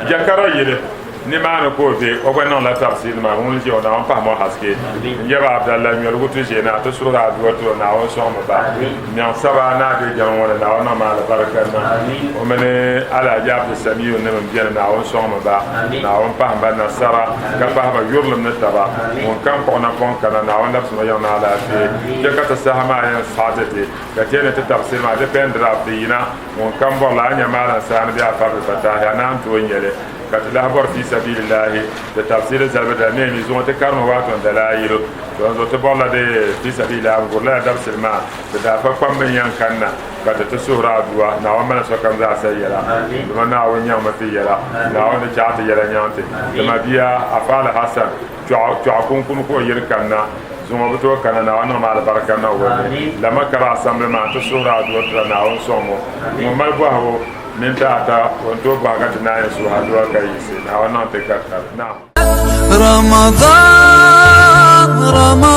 jakara yili nimaani ka o be o gba niŋla tafsiri maa ŋun ʒɛ o naawuni pahami o haske n yɛba abdalla nyoligu ti ʒɛ na ti suhuri aduwa tiro naawuni sɔŋmi ba miɛŋ saba naa be jɛma ŋɔ ni naawuni niŋ maa alibarika niŋ o mini alhaji abdusamiyu nim n biɛni naawuni sɔŋmi ba naawuni pahami ba nasara ka pahi ba yurilim ni taba ŋun kam kpuɣi napɔŋ kana naawuni labisima yiŋ ni alaafee chɛ ka ti saha maa yɛn saɣati ti ka ti yɛn ni ti tafsiri maa di pɛndira di yina ŋun kam bɔrila a nya maalan saani bɛ a fabili fatahi a naan tooi nyɛli ka ti lahi bɔri fi sabilillahi di tafsiri zalibu da ne mi zuŋɔ ti karimi wato n dalayilu to n zo ti bɔrila di fi sabilillahi n gurila dabisili maa ti daa fa kpam bin yɛn kanna ka ti ti suhuri aduwa naawuni mana sokam zaa sa yɛla dama naawuni nyaŋmi ti yɛla naawuni di chaɣ ti yɛla nyaŋ ti dama bia afaali hasan chɔɣu kunkuni ka o yiri kanna zuŋɔ bi tooi kana naawuni niŋ ma alibarika na wani lama kara asambili maa ti suhuri aduwa tira naawuni sɔŋ o ŋun mali bɔhigu mini taata o n tooi bɔhi ka ti naan yɛn suhi aduwa ka yiɣisi naawuni niŋ ti karitali naam رمضان رمضان.